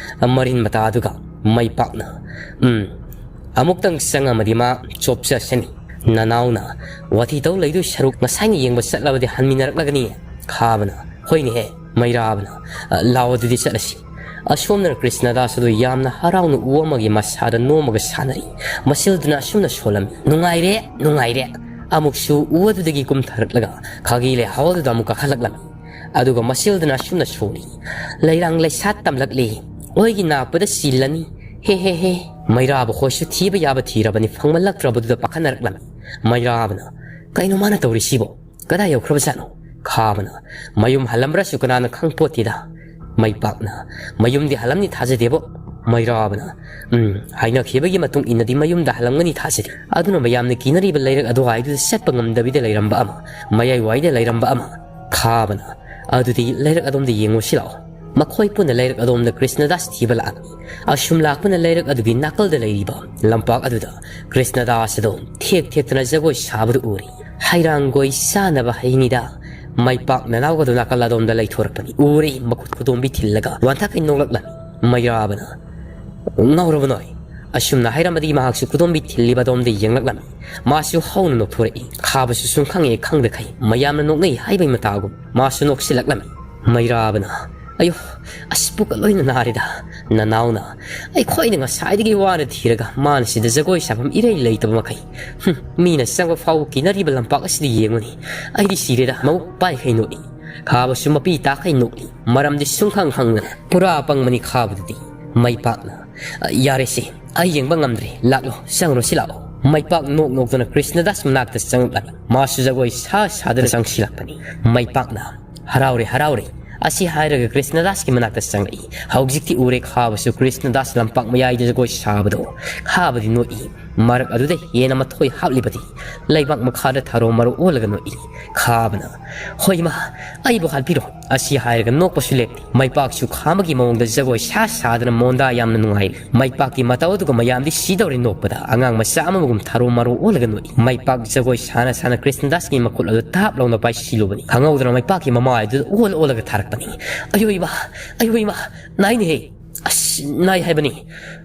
ꯃꯔꯤꯟ ꯃꯇꯥꯗꯨꯒ ꯃꯩ ꯄꯥꯛꯅ꯫ ꯎꯝ, ꯑꯃꯨꯛꯇꯪ ꯆꯪꯉꯝꯃꯗꯤ ꯃꯥ ꯆꯣꯞꯆꯁꯅꯤ꯫ ꯅꯅꯥꯎꯅ ꯋꯥꯊꯤ ꯇꯧ ꯂꯩꯗꯣꯏ ꯁꯔꯨꯛ ꯉꯁꯥꯏꯅ ꯌꯦꯡꯕ ꯆꯠꯂꯕꯗꯤ ꯍꯟꯃꯤꯟꯅꯔꯛꯂꯒꯅꯤ꯫" ꯈꯥꯕꯅ, "ꯍꯣꯏꯅꯦꯍꯦ, ꯃꯩꯔꯥꯕꯅ, ꯑ, ꯂꯥꯎ ꯑꯗꯨꯗꯤ ꯆꯠꯂꯁꯤ꯫" ꯑꯁꯣꯝꯗꯅ ꯀ꯭ꯔꯤꯁꯅꯗꯥꯁ ꯑꯗꯨ ꯌꯥꯝꯅ ꯍꯔꯥꯎꯅ ꯎ ꯑꯃꯒꯤ ꯃꯁꯥꯗ ꯅꯣꯝꯃꯒ ꯁꯥꯟꯅꯔꯤ꯫ ꯃꯁꯤꯜꯗꯨꯅ ꯑꯁꯨꯝꯅ ꯁꯣꯜꯂꯝꯃꯤ, "ꯅꯨꯡꯉꯥꯏꯔꯦ, ꯅꯨꯡꯉꯥꯏꯔꯦ꯫" ꯑꯃꯨꯛꯁꯨ ꯎ ꯑꯗꯨꯗꯒꯤ ꯀꯨꯝꯊꯔꯛꯂꯒ ꯈꯥꯒꯤ ꯂꯩꯍꯥꯎ ꯑꯗꯨꯗ ꯑꯃꯨꯛ ꯀꯥꯈꯠꯂꯛꯂꯝꯃꯤ꯫ ꯑꯗꯨꯒ ꯃꯁꯤꯜꯗꯨꯅ ꯑꯁꯨꯝꯅ ꯁꯣꯜꯂꯤ, "ꯂꯩꯔꯥꯡ ꯂꯩꯁꯥꯠ ꯇꯝꯂꯛꯂꯤ, ꯑꯣꯏꯒꯤ ꯅꯥꯞꯄꯗ ꯆꯤꯜꯂꯅꯤ, ꯍꯦ ꯍꯦ ꯍꯦ꯫" ꯃꯩꯔꯥꯕ ꯈꯣꯏꯁꯨ ꯊꯤꯕ ꯌꯥꯕ ꯊꯤꯔꯕꯅꯤ, ꯐꯪꯃꯜꯂꯛꯇ꯭ꯔꯕꯗꯨꯗ ꯄꯥꯈꯠꯅꯔꯛꯂꯝꯃꯤ꯫ ꯃꯩꯔꯥꯕꯅ, "ꯀꯩꯅꯣ ꯃꯥꯅ ꯇꯧꯔꯤꯁꯤꯕꯣ? ꯀꯗꯥꯏ ꯌꯧꯈ꯭ꯔꯕꯖꯥꯠꯅꯣ?" ꯈꯥꯕꯅ, "ꯃꯌꯨꯝ ꯍꯜꯂꯝꯕ꯭ꯔꯁꯨ ꯀꯅꯥꯅ ꯈꯪꯄꯣꯠꯇꯦꯗ꯫" ꯃꯩꯄꯥꯛꯅ, "ꯃꯌꯨꯝꯗꯤ ꯍꯜꯂꯝꯅꯤ ꯊꯥꯖꯗꯦꯕꯣ꯫" ꯃꯩꯔꯥꯕꯅ, "ꯎꯝ, ꯍꯥꯏꯅꯈꯤꯕꯒꯤ ꯃꯇꯨꯡ ꯏꯟꯅꯗꯤ ꯃꯌꯨꯝꯗ ꯍꯜꯂꯝꯒꯅꯤ ꯊꯥꯖꯗꯦ꯫ ꯑꯗꯨꯅ ꯃꯌꯥꯝꯅ ꯀꯤꯅꯔꯤꯕ ꯂꯩꯔꯛ ꯑꯗꯨꯋꯥꯏꯗꯨꯗ ꯆꯠꯄ ꯉꯝꯗꯕꯤꯗ ꯂꯩꯔꯝꯕ ꯑꯃ, ꯃꯌꯥꯏꯋꯥꯏꯗ ꯂꯩꯔꯝꯕ ꯑꯃ꯫" ꯈꯥꯕꯅ, "ꯑꯗꯨꯗꯤ ꯂꯩꯔꯛ ꯑꯗꯣꯝꯗ ꯌꯦꯡꯉꯨꯁꯤ ꯂꯥꯛꯑꯣ꯫ ꯃꯈꯣꯏ ꯄꯨꯟꯅ ꯂꯩꯔꯛ ꯑꯗꯣꯝꯗ ꯀ꯭ꯔꯤꯁꯅꯗꯥꯁ ꯊꯤꯕ ꯂꯥꯛꯑꯒꯅꯤ꯫" ꯑꯁꯨꯝ ꯂꯥꯛꯄꯅ ꯂꯩꯔꯛ ꯑꯗꯨꯒꯤ ꯅꯥꯀꯜꯗ ꯂꯩꯔꯤꯕ ꯂꯝꯄꯥꯛ ꯑꯗꯨꯗ ꯀ꯭ꯔꯤꯁꯅꯗꯥꯁ ꯑꯗꯣ ꯊꯦꯛ ꯊꯦꯛꯇꯅ ꯖꯒꯣꯏ ꯁꯥꯕꯗꯨ ꯎꯔꯤ꯫ "ꯍꯩꯔꯥꯡꯒꯣꯏ ꯆꯥꯅꯕ ꯍꯩꯅꯤꯗ꯫" ꯃꯩꯄꯥꯛ ꯅꯅꯥꯎꯒꯗꯨ ꯅꯥꯀꯜ ꯑꯗꯣꯝꯗ ꯂꯩꯊꯣꯔꯛꯄꯅꯤ꯫ ꯎꯔꯤ, ꯃꯈꯨꯠ ꯈꯨꯗꯣꯝꯕꯤ ꯊꯤꯜꯂꯒ ꯋꯥꯟꯊꯛꯀꯩ ꯅꯣꯛꯂꯛꯂꯝꯃꯤ꯫ ꯃꯩꯔꯥꯕꯅ, "ꯉꯥꯎꯔꯕ ꯅꯣꯏ?" ꯑꯁꯨꯝꯅ ꯍꯥꯏꯔꯝꯕꯗꯒꯤ ꯃꯍꯥꯛꯁꯨ ꯈꯨꯗꯣꯝꯕꯤ ꯊꯤꯜꯂꯤꯕ ꯑꯗꯣꯝꯗ ꯌꯦꯡꯂꯛꯂꯝꯃꯤ꯫ ꯃꯥꯁꯨ ꯍꯧꯅ ꯅꯣꯛꯊꯣꯔꯛꯏ꯫ ꯈꯥꯕꯁꯨ ꯁꯨꯝ ꯈꯪꯉꯦ ꯈꯪꯗꯈꯩ ꯃꯌꯥꯝꯅ ꯅꯣꯛꯅꯩ ꯍꯥꯏꯕꯒꯤ ꯃꯇꯥꯒꯨꯝ ꯃꯥꯁꯨ ꯅꯣꯛꯁꯤꯜꯂꯛꯂꯝꯃꯤ꯫ ꯃꯩꯔꯥꯕꯅ, ꯑꯌꯣ, ꯑꯁ, ꯄꯨꯛꯀ ꯂꯣꯏꯅ ꯅꯥꯔꯦꯗ꯫ ꯅꯅꯥꯎꯅ ꯑꯩꯈꯣꯏꯅ ꯉꯁꯥꯏꯗꯒꯤ ꯋꯥꯅ ꯊꯤꯔꯒ ꯃꯥꯅ ꯁꯤꯗ ꯖꯒꯣꯏ ꯁꯥꯐꯝ ꯏꯔꯩ ꯂꯩꯇꯕ ꯃꯈꯩ꯫ ꯍꯨꯝ, ꯃꯤꯅ ꯆꯪꯕ ꯐꯥꯎꯕ ꯀꯤꯅꯔꯤꯕ ꯂꯝꯄꯥꯛ ꯑꯁꯤꯗ ꯌꯦꯡꯉꯨꯅꯦ꯫ ꯑꯩꯗꯤ ꯁꯤꯔꯦꯗ꯫ ꯃꯕꯨꯛ ꯄꯥꯏꯈꯩ ꯅꯣꯛꯏ꯫ ꯈꯥꯕꯁꯨ ꯃꯄꯤ ꯇꯥꯈꯩ ꯅꯣꯛꯂꯤ꯫ ꯃꯔꯝꯗꯤ ꯁꯨꯡꯈꯪ ꯈꯪꯗꯅ꯫ ꯄꯨꯔꯥ ꯑꯄꯪꯕꯅꯤ ꯈꯥꯕꯗꯨꯗꯤ꯫ ꯃꯩꯄꯥꯛꯅ, "ꯑ, ꯌꯥꯔꯦꯁꯦ, ꯑꯩ ꯌꯦꯡꯕ ꯉꯝꯗ꯭ꯔꯦ꯫ ꯂꯥꯛꯂꯣ, ꯆꯪꯔꯣ ꯁꯤ ꯂꯥꯛꯑꯣ꯫" ꯃꯩꯄꯥꯛ ꯅꯣꯛ ꯅꯣꯛꯇꯨꯅ ꯀ꯭ꯔꯤꯁꯅꯗꯥꯁ ꯃꯅꯥꯛꯇ ꯆꯪꯂꯛꯂꯝꯃꯤ꯫ ꯃꯥꯁꯨ ꯖꯒꯣꯏ ꯁꯥ ꯁꯥꯗꯨꯅ ꯆꯪꯁꯤꯜꯂꯛꯄꯅꯤ꯫ ꯃꯩꯄꯥꯛꯅ, "ꯍꯔꯥꯎꯔꯦ, ꯍꯔꯥꯎꯔꯦ꯫" ꯑꯁꯤ ꯍꯥꯏꯔꯒ ꯀ꯭ꯔꯤꯁꯅꯗꯥꯁꯀꯤ ꯃꯅꯥꯛꯇ ꯆꯪꯂꯛꯏ꯫ ꯍꯧꯖꯤꯛꯇꯤ ꯎꯔꯦ ꯈꯥꯕꯁꯨ ꯀ꯭ꯔꯤꯁꯅꯗꯥꯁ ꯂꯝꯄꯥꯛ ꯃꯌꯥꯏꯗ ꯖꯒꯣꯏ ꯁꯥꯕꯗꯣ꯫ ꯈꯥꯕꯗꯤ ꯅꯣꯛꯏ꯫ ꯃꯔꯛ ꯑꯗꯨꯗ ꯍꯦꯟꯅ ꯃꯊꯣꯏ ꯍꯥꯞꯂꯤꯕꯗꯤ ꯂꯩꯕꯥꯛ ꯃꯈꯥꯗ ꯊꯔꯣ ꯃꯔꯣ ꯑꯣꯜꯂꯒ ꯅꯣꯛꯏ꯫ ꯈꯥꯕꯅ, "ꯍꯣꯏ ꯏꯃꯥ, ꯑꯩꯕꯨ ꯍꯥꯠꯄꯤꯔꯣ꯫" ꯑꯁꯤ ꯍꯥꯏꯔꯒ ꯅꯣꯛꯄꯁꯨ ꯂꯦꯞꯇꯦ꯫ ꯃꯩꯄꯥꯛꯁꯨ ꯈꯥꯕꯒꯤ ꯃꯑꯣꯡꯗ ꯖꯒꯣꯏ ꯁꯥ ꯁꯥꯗꯅ ꯃꯣꯟꯗꯥ ꯌꯥꯝꯅ ꯅꯨꯡꯉꯥꯏꯔꯤ꯫ ꯃꯩꯄꯥꯛꯀꯤ ꯃꯇꯧ ꯑꯗꯨꯒ ꯃꯌꯥꯝꯗꯤ ꯁꯤꯗꯧꯔꯦ ꯅꯣꯛꯄꯗ꯫ ꯑꯉꯥꯡ ꯃꯆꯥ ꯑꯃꯒꯨꯝ ꯊꯔꯣ ꯃꯔꯣ ꯑꯣꯜꯂꯒ ꯅꯣꯛꯏ꯫ ꯃꯩꯄꯥꯛ ꯖꯒꯣꯏ ꯁꯥꯅ ꯁꯥꯅ ꯀ꯭ꯔꯤꯁꯅꯗꯥꯁꯀꯤ ꯃꯈꯨꯠ ꯑꯗꯨ ꯇꯥꯞ ꯂꯥꯎꯅ ꯄꯥꯏꯁꯤꯜꯂꯨꯕꯅꯤ꯫ ꯈꯪꯍꯧꯗꯅ ꯃꯩꯄꯥꯛꯀꯤ ꯃꯃꯥꯏ ꯑꯗꯨꯗ ꯑꯣꯜ ꯑꯣꯜꯂꯒ ꯊꯥꯔꯛꯄꯅꯤ꯫ "ꯑꯌꯣ ꯏꯃꯥ! ꯑꯌꯣ ꯏꯃꯥ! ꯅꯥꯏꯅꯦꯍꯦ! ꯑꯁ, ꯅꯥꯏ ꯍꯥꯏꯕꯅꯤ꯫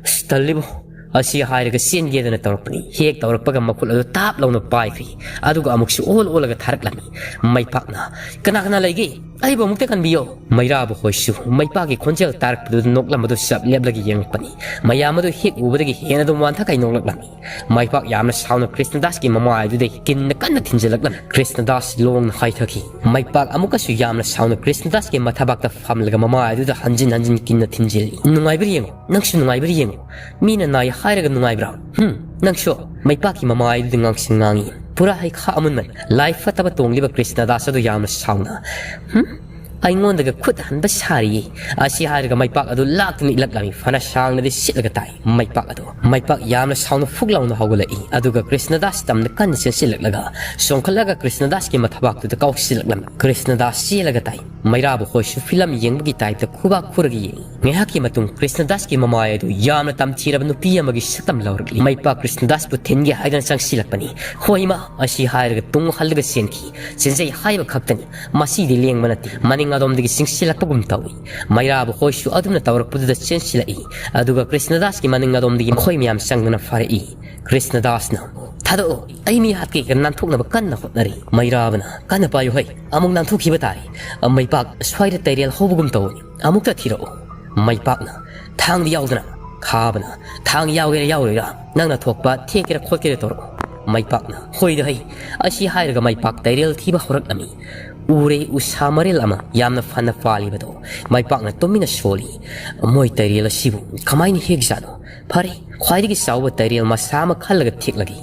ꯑꯁ, ꯇꯜꯂꯤꯕꯣ!" ꯑꯁꯤ ꯍꯥꯏꯔꯒ ꯆꯦꯟꯒꯦꯗꯅ ꯇꯧꯔꯛꯄꯅꯤ꯫ ꯍꯦꯛ ꯇꯧꯔꯛꯄꯒ ꯃꯈꯨꯠ ꯑꯗꯨ ꯇꯥꯞ ꯂꯥꯎꯅ ꯄꯥꯏꯈ꯭ꯔꯤ꯫ ꯑꯗꯨꯒ ꯑꯃꯨꯛꯁꯨ ꯑꯣꯜ ꯑꯣꯜꯂꯒ ꯊꯥꯔꯛꯂꯝꯃꯤ꯫ ꯃꯩꯄꯥꯛꯅ, "ꯀꯅꯥ ꯀꯅꯥ ꯂꯩꯒꯦ? ꯑꯩꯕꯨ ꯑꯃꯨꯛꯇ ꯀꯟꯕꯤꯌꯣ!" ꯃꯩꯔꯥꯕ ꯍꯣꯏꯁꯨ ꯃꯩꯄꯥꯛꯀꯤ ꯈꯣꯟꯖꯦꯜ ꯇꯥꯔꯛꯄꯗꯨꯗ ꯅꯣꯛꯂꯝꯕꯗꯨ ꯆꯞ ꯂꯦꯞꯂꯒ ꯌꯦꯡꯂꯛꯄꯅꯤ꯫ ꯃꯌꯥꯝ ꯑꯗꯨ ꯍꯦꯛ ꯎꯕꯗꯒꯤ ꯍꯦꯟꯅ ꯑꯗꯨꯝ ꯋꯥꯟꯊꯈꯩ ꯅꯣꯛꯂꯛꯂꯝꯃꯤ꯫ ꯃꯩꯄꯥꯛ ꯌꯥꯝꯅ ꯁꯥꯎꯅ ꯀ꯭ꯔꯤꯁꯅꯗꯥꯁꯀꯤ ꯃꯃꯥꯏ ꯑꯗꯨꯗ ꯀꯤꯟꯅ ꯀꯟꯅ ꯊꯤꯟꯖꯤꯜꯂꯛꯂꯝꯃꯤ꯫ ꯀ꯭ꯔꯤꯁꯅꯗꯥꯁ ꯂꯣꯡꯅ ꯍꯥꯏꯊꯈꯤ꯫ ꯃꯩꯄꯥꯛ ꯑꯃꯨꯛꯀꯁꯨ ꯌꯥꯝꯅ ꯁꯥꯎꯅ ꯀ꯭ꯔꯤꯁꯅꯗꯥꯁꯀꯤ ꯃꯊꯕꯥꯛꯇ ꯐꯝꯂꯒ ꯃꯃꯥꯏ ꯑꯗꯨꯗ ꯍꯟꯖꯤꯟ ꯍꯟꯖꯤꯟ ꯀꯤꯟꯅ ꯊꯤꯟꯖꯤꯜꯂꯤ꯫ "ꯅꯨꯡꯉꯥꯏꯕ꯭ꯔꯥ ꯌꯦꯡꯉꯨ, ꯅꯪꯁꯨ ꯅꯨꯡꯉꯥꯏꯕ꯭ꯔꯥ ꯌꯦꯡꯉꯨ꯫ ꯃꯤꯅ ꯅꯥꯏ ꯍꯥꯏꯔꯒ ꯅꯨꯡꯉꯥꯏꯕ꯭ꯔꯥ? ꯍꯨꯝ, ꯅꯪꯁꯨ?" ꯃꯩꯄꯥꯛꯀꯤ ꯃꯃꯥꯏ ꯑꯗꯨꯗ ꯉꯥꯡꯁꯪ ꯉꯥꯡꯏ꯫ "ꯄꯨꯔꯥ ꯍꯩꯈꯥ ꯑꯃꯨꯟꯕꯅꯤ꯫" ꯂꯥꯏ ꯐꯠꯇꯕ ꯇꯣꯡꯂꯤꯕ ꯀ꯭ꯔꯤꯁꯅꯗꯥꯁ ꯑꯗꯨ ꯌꯥꯝꯅ ꯁꯥꯎꯅ, "ꯍꯨꯝ, ꯑꯩꯉꯣꯟꯗꯒ ꯈꯨꯠ ꯍꯟꯕ ꯁꯥꯔꯤꯌꯦ꯫" ꯑꯁꯤ ꯍꯥꯏꯔꯒ ꯃꯩꯄꯥꯛ ꯑꯗꯨ ꯂꯥꯛꯇꯨꯅ ꯏꯜꯂꯛꯂꯝꯃꯤ꯫ ꯐꯅ ꯁꯥꯡꯅꯗꯤ ꯁꯤꯠꯂꯒ ꯇꯥꯏ ꯃꯩꯄꯥꯛ ꯑꯗꯨ꯫ ꯃꯩꯄꯥꯛ ꯌꯥꯝꯅ ꯁꯥꯎꯅ ꯐꯨꯛ ꯂꯥꯎꯅ ꯍꯧꯒꯠꯂꯛꯏ꯫ ꯑꯗꯨꯒ ꯀ꯭ꯔꯤꯁꯅꯗꯥꯁ ꯇꯝꯅ ꯀꯟꯅ ꯆꯦꯟꯁꯤꯜꯂꯛꯂꯒ ꯆꯣꯡꯈꯠꯂꯒ ꯀ꯭ꯔꯤꯁꯅꯗꯥꯁꯀꯤ ꯃꯊꯕꯥꯛꯇꯨꯗ ꯀꯥꯎꯁꯤꯜꯂꯛꯂꯝꯃꯤ꯫ ꯀ꯭ꯔꯤꯁꯅꯗꯥꯁ ꯆꯦꯜꯂꯒ ꯇꯥꯏ꯫ ꯃꯩꯔꯥꯕ ꯍꯣꯏꯁꯨ ꯐꯤꯂꯝ ꯌꯦꯡꯕꯒꯤ ꯇꯥꯏꯞꯇ ꯈꯨꯕꯥꯛ ꯈꯨꯔꯒ ꯌꯦꯡꯏ꯫ ꯉꯥꯏꯍꯥꯛꯀꯤ ꯃꯇꯨꯡ ꯀ꯭ꯔꯤꯁꯅꯗꯥꯁꯀꯤ ꯃꯃꯥꯏ ꯑꯗꯨ ꯌꯥꯝꯅ ꯇꯝꯊꯤꯔꯕ ꯅꯨꯄꯤ ꯑꯃꯒꯤ ꯁꯛꯇꯝ ꯂꯧꯔꯛꯂꯤ꯫ ꯃꯩꯄꯥꯛ ꯀ꯭ꯔꯤꯁꯅꯗꯥꯁꯄꯨ ꯊꯤꯟꯒꯦ ꯍꯥꯏꯗꯅ ꯆꯪꯁꯤꯜꯂꯛꯄꯅꯤ꯫ "ꯍꯣꯏ ꯏꯃꯥ!" ꯑꯁꯤ ꯍꯥꯏꯔꯒ ꯇꯨꯡ ꯍꯜꯂꯒ ꯆꯦꯟꯈꯤ꯫ ꯆꯦꯟꯖꯩ ꯍꯥꯏꯕ ꯈꯛꯇꯅꯤ꯫ ꯃꯁꯤꯗꯤ ꯂꯦꯡꯕ ꯅꯠꯇꯦ꯫ ꯃꯅꯤꯡ ꯑꯗꯣꯝꯗꯒꯤ ꯆꯤꯡꯁꯤꯜꯂꯛꯄꯒꯨꯝ ꯇꯧꯏ꯫ ꯃꯩꯔꯥꯕ ꯍꯣꯏꯁꯨ ꯑꯗꯨꯝꯅ ꯇꯧꯔꯛꯄꯗꯨꯗ ꯆꯦꯟꯁꯤꯜꯂꯛꯏ꯫ ꯑꯗꯨꯒ ꯀ꯭ꯔꯤꯁꯅꯗꯥꯁꯀꯤ ꯃꯅꯤꯡ ꯑꯗꯣꯝꯗꯒꯤ ꯃꯈꯣꯏ ꯃꯌꯥꯝ ꯆꯪꯗꯨꯅ ꯐꯥꯔꯛꯏ꯫ ꯀ꯭ꯔꯤꯁꯅꯗꯥꯁꯅ, ꯊꯥꯗꯣꯛꯑꯣ, ꯑꯩ ꯃꯤ ꯍꯥꯠꯀꯦ ꯅꯥꯟꯊꯣꯛꯅꯕ ꯀꯟꯅ ꯍꯣꯠꯅꯔꯤ꯫ ꯃꯩꯔꯥꯕꯅ, ꯀꯟꯅ ꯄꯥꯏꯌꯨ ꯍꯩ, ꯑꯃꯨꯛ ꯅꯥꯟꯊꯣꯛꯈꯤꯕ ꯇꯥꯔꯦ꯫ ꯃꯩꯄꯥꯛ, ꯁ꯭ꯋꯥꯏꯗ ꯇꯩꯔꯦꯜ ꯍꯧꯕꯒꯨꯝ ꯇꯧꯕꯅꯤ, ꯑꯃꯨꯛꯇ ꯊꯤꯔꯛꯎ꯫ ꯃꯩꯄꯥꯛꯅ, ꯊꯥꯡꯗꯤ ꯌꯥꯎꯗꯅ꯫ ꯈꯥꯕꯅ, ꯊꯥꯡ ꯌꯥꯎꯒꯦꯔꯥ ꯌꯥꯎꯔꯣꯏꯔꯥ, ꯅꯪꯅ ꯊꯣꯛꯄ ꯊꯦꯛꯀꯦꯔꯥ ꯈꯣꯠꯀꯦꯔꯥ ꯇꯧꯔꯛꯎ꯫ ꯃꯩꯄꯥꯛꯅ, ꯍꯣꯏꯗ ꯍꯩ꯫ ꯑꯁꯤ ꯍꯥꯏꯔꯒ ꯃꯩꯄꯥꯛ ꯇꯩꯔꯦꯜ ꯊꯤꯕ ꯍꯧꯔꯛꯂꯝꯃꯤ꯫ ꯎꯔꯦ ꯎꯁꯥ ꯃꯔꯦꯜ ꯑꯃ ꯌꯥꯝꯅ ꯐꯅ ꯄꯥꯜꯂꯤꯕꯗꯣ꯫ ꯃꯩꯄꯥꯛꯅ ꯇꯨꯃꯤꯟꯅ ꯁꯣꯜꯂꯤ꯫ ꯃꯣꯏ ꯇꯩꯔꯦꯜ ꯑꯁꯤꯕꯨ ꯀꯃꯥꯏꯅ ꯍꯦꯛꯖꯥꯠꯅꯣ? ꯐꯔꯦ, ꯈ꯭ꯋꯥꯏꯗꯒꯤ ꯆꯥꯎꯕ ꯇꯩꯔꯦꯜ ꯃꯆꯥ ꯑꯃ ꯈꯜꯂꯒ ꯊꯦꯛꯂꯒꯦ꯫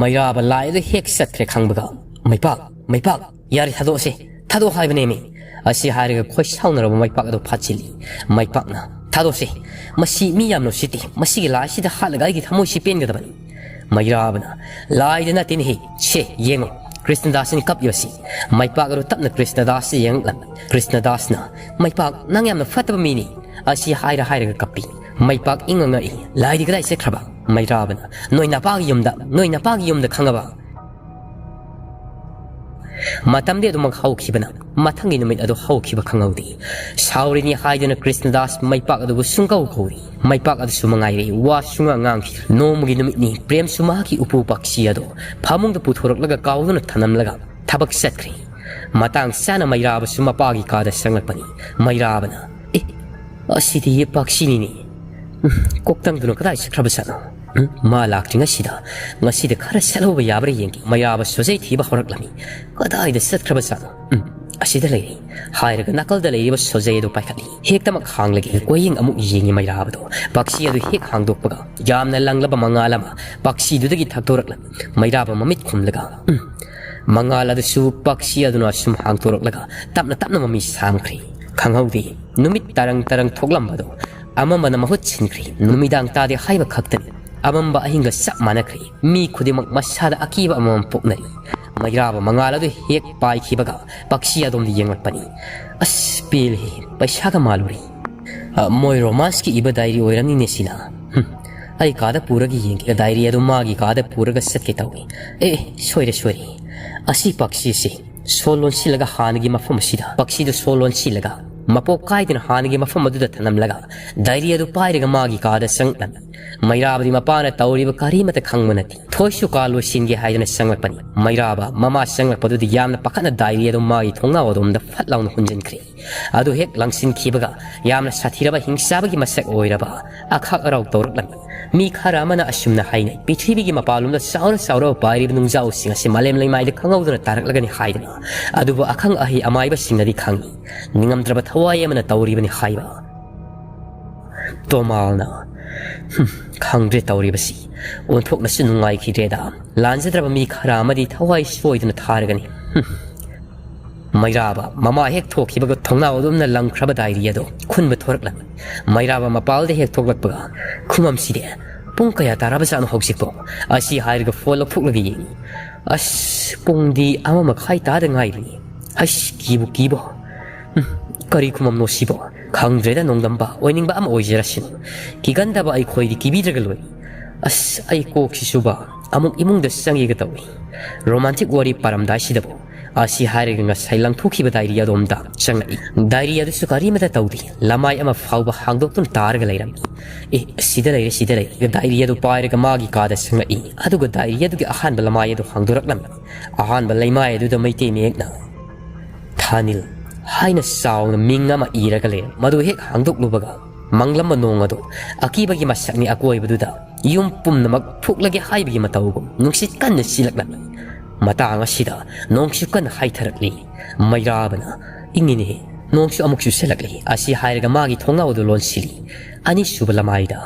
ꯃꯩꯔꯥꯕ ꯂꯥꯏ ꯑꯗꯨ ꯍꯦꯛ ꯆꯠꯈ꯭ꯔꯦ ꯈꯪꯕꯒ, ꯃꯩꯄꯥꯛ, ꯃꯩꯄꯥꯛ, ꯌꯥꯔꯦ, ꯊꯥꯗꯣꯛꯑꯁꯦ, ꯊꯥꯗꯣꯛꯑꯣ ꯍꯥꯏꯕꯅꯦꯃꯤ꯫ ꯑꯁꯤ ꯍꯥꯏꯔꯒ ꯈꯣꯏ ꯁꯥꯎꯅꯔꯕ ꯃꯩꯄꯥꯛ ꯑꯗꯨ ꯐꯥꯠꯆꯤꯜꯂꯤ꯫ ꯃꯩꯄꯥꯛꯅ, ꯊꯥꯗꯣꯛꯁꯦ, ꯃꯁꯤ ꯃꯤ ꯌꯥꯝꯅ ꯎꯁꯤꯠꯇꯦ, ꯃꯁꯤꯒꯤ ꯂꯥꯏꯁꯤꯗ ꯍꯥꯠꯂꯒ ꯑꯩꯒꯤ ꯊꯃꯣꯏꯁꯤ ꯄꯦꯟꯒꯗꯕꯅꯤ꯫ ꯃꯩꯔꯥꯕꯅ, ꯂꯥꯏꯗ ꯅꯠꯇꯦꯅꯦꯍꯦ, ꯁꯦ ꯌꯦꯡꯉꯣ, ꯀ꯭ꯔꯤꯁꯅꯗꯥꯁꯅꯤ ꯀꯞꯂꯤꯕꯁꯤ꯫ ꯃꯩꯄꯥꯛ ꯑꯗꯨ ꯇꯞꯅ ꯀ꯭ꯔꯤꯁꯅꯗꯥꯁꯇ ꯌꯦꯡꯂꯛꯂꯝꯃꯤ꯫ ꯀ꯭ꯔꯤꯁꯅꯗꯥꯁꯅ, ꯃꯩꯄꯥꯛ, ꯅꯪ ꯌꯥꯝꯅ ꯐꯠꯇꯕ ꯃꯤꯅꯤ꯫ ꯑꯁꯤ ꯍꯥꯏꯔ ꯍꯥꯏꯔꯒ ꯀꯞꯄꯤ꯫ ꯃꯩꯄꯥꯛ ꯏꯪꯉ ꯉꯛꯏ꯫ ꯂꯥꯏꯗꯤ ꯀꯗꯥꯏ ꯆꯠꯈ꯭ꯔꯕ? ꯃꯩꯔꯥꯕꯅ, ꯅꯣꯏ ꯅꯄꯥꯒꯤ ꯌꯨꯝꯗ, ꯅꯣꯏ ꯅꯄꯥꯒꯤ ꯌꯨꯝꯗ, ꯈꯪꯉꯕ? ꯃꯇꯝꯗꯤ ꯑꯗꯨꯃꯛ ꯍꯧꯈꯤꯕꯅ ꯃꯊꯪꯒꯤ ꯅꯨꯃꯤꯠ ꯑꯗꯨ ꯍꯧꯈꯤꯕ ꯈꯪꯍꯧꯗꯦ꯫ ꯁꯥꯎꯔꯤꯅꯤ ꯍꯥꯏꯗꯨꯅ ꯀ꯭ꯔꯤꯁꯅꯗꯥꯁ ꯃꯩꯄꯥꯛ ꯑꯗꯨꯕꯨ ꯁꯨꯡꯀꯧ ꯀꯧꯔꯤ꯫ ꯃꯩꯄꯥꯛ ꯑꯗꯨꯁꯨ ꯃꯉꯥꯏꯔꯦ, ꯋꯥ ꯁꯨꯡꯉꯥꯡ ꯉꯥꯡꯈꯤꯗ꯭ꯔꯦ꯫ ꯅꯣꯡꯃꯒꯤ ꯅꯨꯃꯤꯠꯅꯤ, ꯄ꯭ꯔꯦꯝꯁꯨ ꯃꯍꯥꯛꯀꯤ ꯎꯄꯨ ꯄꯥꯛꯁꯤ ꯑꯗꯨ ꯐꯃꯨꯡꯗ ꯄꯨꯊꯣꯔꯛꯂꯒ ꯀꯥꯎꯗꯨꯅ ꯊꯅꯝꯂꯒ ꯊꯕꯛ ꯆꯠꯈ꯭ꯔꯦ꯫ ꯃꯇꯥꯡ ꯆꯥꯅ ꯃꯩꯔꯥꯕꯁꯨ ꯃꯄꯥꯒꯤ ꯀꯥꯗ ꯆꯪꯂꯛꯄꯅꯤ꯫ ꯃꯩꯔꯥꯕꯅ, "ꯑꯦ, ꯑꯁꯤꯗꯤ ꯄꯥꯛꯁꯤꯅꯤꯅꯦ꯫ ꯎꯝ, ꯀꯣꯛꯇꯪꯗꯨꯅ ꯀꯗꯥꯏ ꯆꯠꯈ꯭ꯔꯕ ꯖꯥꯠꯅꯣ? ꯎꯝ, ꯃꯥ ꯂꯥꯛꯇ꯭ꯔꯤꯉꯩꯁꯤꯗ ꯉꯁꯤꯗꯤ ꯈꯔ ꯁꯠꯍꯧꯕ ꯌꯥꯕ꯭ꯔꯥ ꯌꯦꯡꯒꯦ꯫" ꯃꯩꯔꯥꯕ ꯁꯣꯖꯩ ꯊꯤꯕ ꯍꯧꯔꯛꯂꯝꯃꯤ꯫ "ꯀꯗꯥꯏꯗ ꯆꯠꯈ꯭ꯔꯕ ꯖꯥꯠꯅꯣ? ꯎꯝ, ꯑꯁꯤꯗ ꯂꯩꯔꯦ꯫" ꯍꯥꯏꯔꯒ ꯅꯥꯀꯜꯗ ꯂꯩꯔꯤꯕ ꯁꯣꯖꯩ ꯑꯗꯨ ꯄꯥꯏꯈꯠꯂꯤ꯫ "ꯍꯦꯛꯇꯃꯛ ꯍꯥꯡꯂꯒꯦ, ꯀꯣꯌꯦꯡ ꯑꯃꯨꯛ ꯌꯦꯡꯉꯤ ꯃꯩꯔꯥꯕꯗꯣ꯫" ꯄꯥꯛꯁꯤ ꯑꯗꯨ ꯍꯦꯛ ꯍꯥꯡꯗꯣꯛꯄꯒ ꯌꯥꯝꯅ ꯂꯪꯂꯕ ꯃꯉꯥꯜ ꯑꯃ ꯄꯥꯛꯁꯤꯗꯨꯗꯒꯤ ꯊꯛꯇꯣꯔꯛꯂꯝꯃꯤ꯫ ꯃꯩꯔꯥꯕ ꯃꯃꯤꯠ ꯈꯨꯝꯂꯒ, ꯎꯝ, ꯃꯉꯥꯜ ꯑꯗꯨꯁꯨ ꯄꯥꯛꯁꯤ ꯑꯗꯨꯅ ꯁꯨꯝ ꯍꯥꯡꯗꯣꯔꯛꯂꯒ ꯇꯞꯅ ꯇꯞꯅ ꯃꯃꯤ ꯁꯥꯝꯈ꯭ꯔꯦ꯫ ꯈꯪꯍꯧꯗꯦ, ꯅꯨꯃꯤꯠ ꯇꯔꯪ ꯇꯔꯪ ꯊꯣꯛꯂꯝꯕꯗꯣ ꯑꯃꯝꯕꯅ ꯃꯍꯨꯠ ꯁꯤꯟꯈ꯭ꯔꯦ꯫ ꯅꯨꯃꯤꯗꯥꯡ ꯇꯥꯗꯦ ꯍꯥꯏꯕ ꯈꯛꯇꯅꯤ꯫ ꯑꯃꯝꯕ ꯑꯍꯤꯡꯒ ꯆꯞ ꯃꯥꯟꯅꯈ꯭ꯔꯦ꯫ ꯃꯤ ꯈꯨꯗꯤꯡꯃꯛ ꯃꯁꯥꯗ ꯑꯀꯤꯕ ꯑꯃꯃꯝ ꯄꯣꯛꯅꯔꯤ꯫ ꯃꯩꯔꯥꯕ ꯃꯉꯥꯜ ꯑꯗꯨ ꯍꯦꯛ ꯄꯥꯏꯈꯤꯕꯒ ꯄꯥꯛꯁꯤ ꯑꯗꯣꯝꯗ ꯌꯦꯡꯂꯛꯄꯅꯤ꯫ "ꯑꯁ, ꯄꯦꯜꯂꯦꯍꯦ, ꯄꯩꯁꯥꯒ ꯃꯥꯜꯂꯨꯔꯦ꯫" "ꯑ, ꯃꯣꯏ ꯔꯣꯃꯥꯟꯁꯀꯤ ꯏꯕ ꯗꯥꯏꯔꯤ ꯑꯣꯏꯔꯝꯅꯤꯅꯦ ꯁꯤꯅ꯫ ꯍꯨꯝ, ꯑꯩ ꯀꯥꯗ ꯄꯨꯔꯒ ꯌꯦꯡꯒꯦ꯫" ꯗꯥꯏꯔꯤ ꯑꯗꯨ ꯃꯥꯒꯤ ꯀꯥꯗ ꯄꯨꯔꯒ ꯆꯠꯀꯦ ꯇꯧꯏ꯫ "ꯑꯦ, ꯁꯣꯏꯔꯦ, ꯁꯣꯏꯔꯦ꯫ ꯑꯁꯤ ꯄꯥꯛꯁꯤꯁꯦ ꯁꯣ ꯂꯣꯟꯁꯤꯜꯂꯒ ꯍꯥꯟꯅꯒꯤ ꯃꯐꯝ ꯑꯁꯤꯗ, ꯄꯥꯛꯁꯤꯗꯨ ꯁꯣ ꯂꯣꯟꯁꯤꯜꯂꯒ ꯃꯄꯣꯛ ꯀꯥꯏꯗꯅ ꯍꯥꯟꯅꯒꯤ ꯃꯐꯝ ꯑꯗꯨꯗ ꯊꯅꯝꯂꯒ ꯗꯥꯏꯔꯤ ꯑꯗꯨ ꯄꯥꯏꯔꯒ ꯃꯥꯒꯤ ꯀꯥꯗ ꯆꯪꯂꯝꯃꯤ꯫" ꯃꯩꯔꯥꯕꯗꯤ ꯃꯄꯥꯅ ꯇꯧꯔꯤꯕ ꯀꯔꯤꯃꯠꯇ ꯈꯪꯕ ꯅꯠꯇꯦ꯫ ꯊꯣꯏꯁꯨ ꯀꯥ ꯂꯣꯏꯁꯤꯟꯒꯦ ꯍꯥꯏꯗꯨꯅ ꯆꯪꯂꯛꯄꯅꯤ꯫ ꯃꯩꯔꯥꯕ ꯃꯃꯥ ꯆꯪꯂꯛꯄꯗꯨꯗ ꯌꯥꯝꯅ ꯄꯥꯈꯠꯅ ꯗꯥꯏꯔꯤ ꯑꯗꯨ ꯃꯥꯒꯤ ꯊꯣꯡꯅꯥꯎ ꯑꯗꯣꯝꯗ ꯐꯠ ꯂꯥꯎꯅ ꯍꯨꯟꯖꯤꯟꯈ꯭ꯔꯦ꯫ ꯑꯗꯨ ꯍꯦꯛ ꯂꯪꯁꯤꯟꯈꯤꯕꯒ ꯌꯥꯝꯅ ꯁꯥꯊꯤꯔꯕ ꯍꯤꯡꯆꯥꯕꯒꯤ ꯃꯁꯛ ꯑꯣꯏꯔꯕ ꯑꯈꯥꯛ ꯑꯔꯥꯎ ꯇꯧꯔꯛꯂꯝꯃꯤ꯫ ꯃꯤ ꯈꯔ ꯑꯃꯅ ꯑꯁꯨꯝꯅ ꯍꯥꯏꯅꯩ, ꯄ꯭ꯔꯤꯊꯤꯕꯤꯒꯤ ꯃꯄꯥꯟꯂꯣꯝꯗ ꯆꯥꯎꯔ ꯆꯥꯎꯔꯕ ꯄꯥꯏꯔꯤꯕ ꯅꯨꯡꯖꯥꯎꯁꯤꯡ ꯑꯁꯤ ꯃꯥꯂꯦꯝ ꯂꯩꯃꯥꯏꯗ ꯈꯪꯍꯧꯗꯅ ꯇꯥꯔꯛꯂꯒꯅꯤ ꯍꯥꯏꯗꯅ꯫ ꯑꯗꯨꯕꯨ ꯑꯈꯪ ꯑꯍꯩ ꯑꯃꯥꯏꯕꯁꯤꯡꯅꯗꯤ ꯈꯪꯏ꯫ ꯅꯤꯡꯉꯝꯗ꯭ꯔꯕ ꯊꯋꯥꯏ ꯑꯃꯅ ꯇꯧꯔꯤꯕꯅꯤ ꯍꯥꯏꯕ꯫ ꯇꯣꯃꯥꯜꯅ, "ꯍꯨꯝ, ꯈꯪꯗ꯭ꯔꯦ ꯇꯧꯔꯤꯕꯁꯤ꯫ ꯑꯣꯟꯊꯣꯛꯅꯁꯨ ꯅꯨꯡꯉꯥꯏꯈꯤꯗ꯭ꯔꯦꯗ꯫ ꯂꯥꯟꯖꯗ꯭ꯔꯕ ꯃꯤ ꯈꯔ ꯑꯃꯗꯤ ꯊꯋꯥꯏ ꯁꯣꯏꯗꯅ ꯊꯥꯔꯒꯅꯤ꯫ ꯍꯨꯝ꯫" ꯃꯩꯔꯥꯕ ꯃꯃꯥ ꯍꯦꯛ ꯊꯣꯛꯈꯤꯕꯒ ꯊꯣꯡꯅꯥꯎ ꯑꯗꯨꯝꯅ ꯂꯪꯈ꯭ꯔꯕ ꯗꯥꯏꯔꯤ ꯑꯗꯨ ꯈꯨꯟꯕ ꯊꯣꯔꯛꯂꯝꯃꯤ꯫ ꯃꯩꯔꯥꯕ ꯃꯄꯥꯜꯗ ꯍꯦꯛ ꯊꯣꯛꯂꯛꯄꯒ, "ꯈꯨꯃꯝꯁꯤꯗꯤ, ꯄꯨꯡ ꯀꯌꯥ ꯇꯥꯔꯕꯖꯥꯠꯅꯣ ꯍꯧꯖꯤꯛꯄꯣ?" ꯑꯁꯤ ꯍꯥꯏꯔꯒ ꯐꯣꯟ ꯂꯧꯊꯣꯛꯂꯒ ꯌꯦꯡꯏ꯫ "ꯑꯁ, ꯄꯨꯡꯗꯤ ꯑꯃ ꯃꯈꯥꯏ ꯇꯥꯗ ꯉꯥꯏꯔꯤ꯫ ꯑꯁ, ꯀꯤꯕꯨ ꯀꯤꯕꯣ꯫ ꯎꯝ, ꯀꯔꯤ ꯈꯨꯃꯝꯅꯣ ꯁꯤꯕꯣ? ꯈꯪꯗ꯭ꯔꯦꯗ, ꯅꯣꯡꯗꯝꯕ ꯑꯣꯏꯅꯤꯡꯕ ꯑꯃ ꯑꯣꯏꯖꯔꯁꯅꯨ꯫ ꯀꯤꯒꯟꯗꯕ ꯑꯩꯈꯣꯏꯗꯤ ꯀꯤꯕꯤꯗ꯭ꯔꯒ ꯂꯣꯏꯔꯦ꯫ ꯑꯁ, ꯑꯩ ꯀꯣꯛꯁꯤꯁꯨꯕ ꯑꯃꯨꯛ ꯏꯃꯨꯡꯗ ꯆꯪꯒꯦꯒ ꯇꯧꯏ꯫ ꯔꯣꯃꯥꯟꯇꯤꯛ ꯋꯥꯔꯤ ꯄꯥꯔꯝꯗꯥꯏꯁꯤꯗꯕꯨ", ꯑꯁꯤ ꯍꯥꯏꯔꯒ ꯉꯁꯥꯏ ꯂꯪꯊꯣꯛꯈꯤꯕ ꯗꯥꯏꯔꯤ ꯑꯗꯣꯝꯗ ꯆꯪꯂꯛꯏ꯫ ꯗꯥꯏꯔꯤ ꯑꯗꯨꯁꯨ ꯀꯔꯤꯃꯠꯇ ꯇꯧꯗꯦ꯫ ꯂꯃꯥꯏ ꯑꯃ ꯐꯥꯎꯕ ꯍꯥꯡꯗꯣꯛꯇꯨꯅ ꯇꯥꯔꯒ ꯂꯩꯔꯝꯃꯤ꯫ "ꯑꯦ, ꯁꯤꯗ ꯂꯩꯔꯦ, ꯁꯤꯗ ꯂꯩꯔꯦ꯫" ꯗꯥꯏꯔꯤ ꯑꯗꯨ ꯄꯥꯏꯔꯒ ꯃꯥꯒꯤ ꯀꯥꯗ ꯆꯪꯂꯛꯏ꯫ ꯑꯗꯨꯒ ꯗꯥꯏꯔꯤ ꯑꯗꯨꯒꯤ ꯑꯍꯥꯟꯕ ꯂꯃꯥꯏ ꯑꯗꯨ ꯍꯥꯡꯗꯣꯔꯛꯂꯝꯃꯤ꯫ ꯑꯍꯥꯟꯕ ꯂꯩꯃꯥꯏ ꯑꯗꯨꯗ ꯃꯩꯇꯩ ꯃꯌꯦꯛꯅ "ꯊꯥꯅꯤꯜ" ꯍꯥꯏꯅ ꯆꯥꯎꯅ ꯃꯤꯡ ꯑꯃ ꯏꯔꯒ ꯂꯩꯔꯝꯃꯤ꯫ ꯃꯗꯨ ꯍꯦꯛ ꯍꯥꯡꯗꯣꯛꯂꯨꯕꯒ, ꯃꯪꯂꯝꯕ ꯅꯣꯡ ꯑꯗꯨ ꯑꯀꯤꯕꯒꯤ ꯃꯁꯛꯅꯤ꯫ ꯑꯀꯣꯏꯕꯗꯨꯗ ꯌꯨꯝ ꯄꯨꯝꯅꯃꯛ ꯐꯨꯛꯂꯒꯦ ꯍꯥꯏꯕꯒꯤ ꯃꯇꯧꯒꯨꯝ ꯅꯨꯡꯁꯤꯠ ꯀꯟꯅ ꯁꯤꯜꯂꯛꯂꯝꯃꯤ꯫ ꯃꯇꯥꯡ ꯑꯁꯤꯗ ꯅꯣꯡꯁꯨ ꯀꯟꯅ ꯍꯥꯏꯊꯔꯛꯂꯤ꯫ ꯃꯩꯔꯥꯕꯅ, "ꯏꯪꯉꯤꯅꯦꯍꯦ, ꯅꯣꯡꯁꯨ ꯑꯃꯨꯛ ꯆꯨꯁꯤꯜꯂꯛꯂꯤ꯫" ꯑꯁꯤ ꯍꯥꯏꯔꯒ ꯃꯥꯒꯤ ꯊꯣꯡꯅꯥꯎ ꯑꯗꯨ ꯂꯣꯟꯁꯤꯜꯂꯤ꯫ ꯑꯅꯤꯁꯨꯕ ꯂꯃꯥꯏꯗ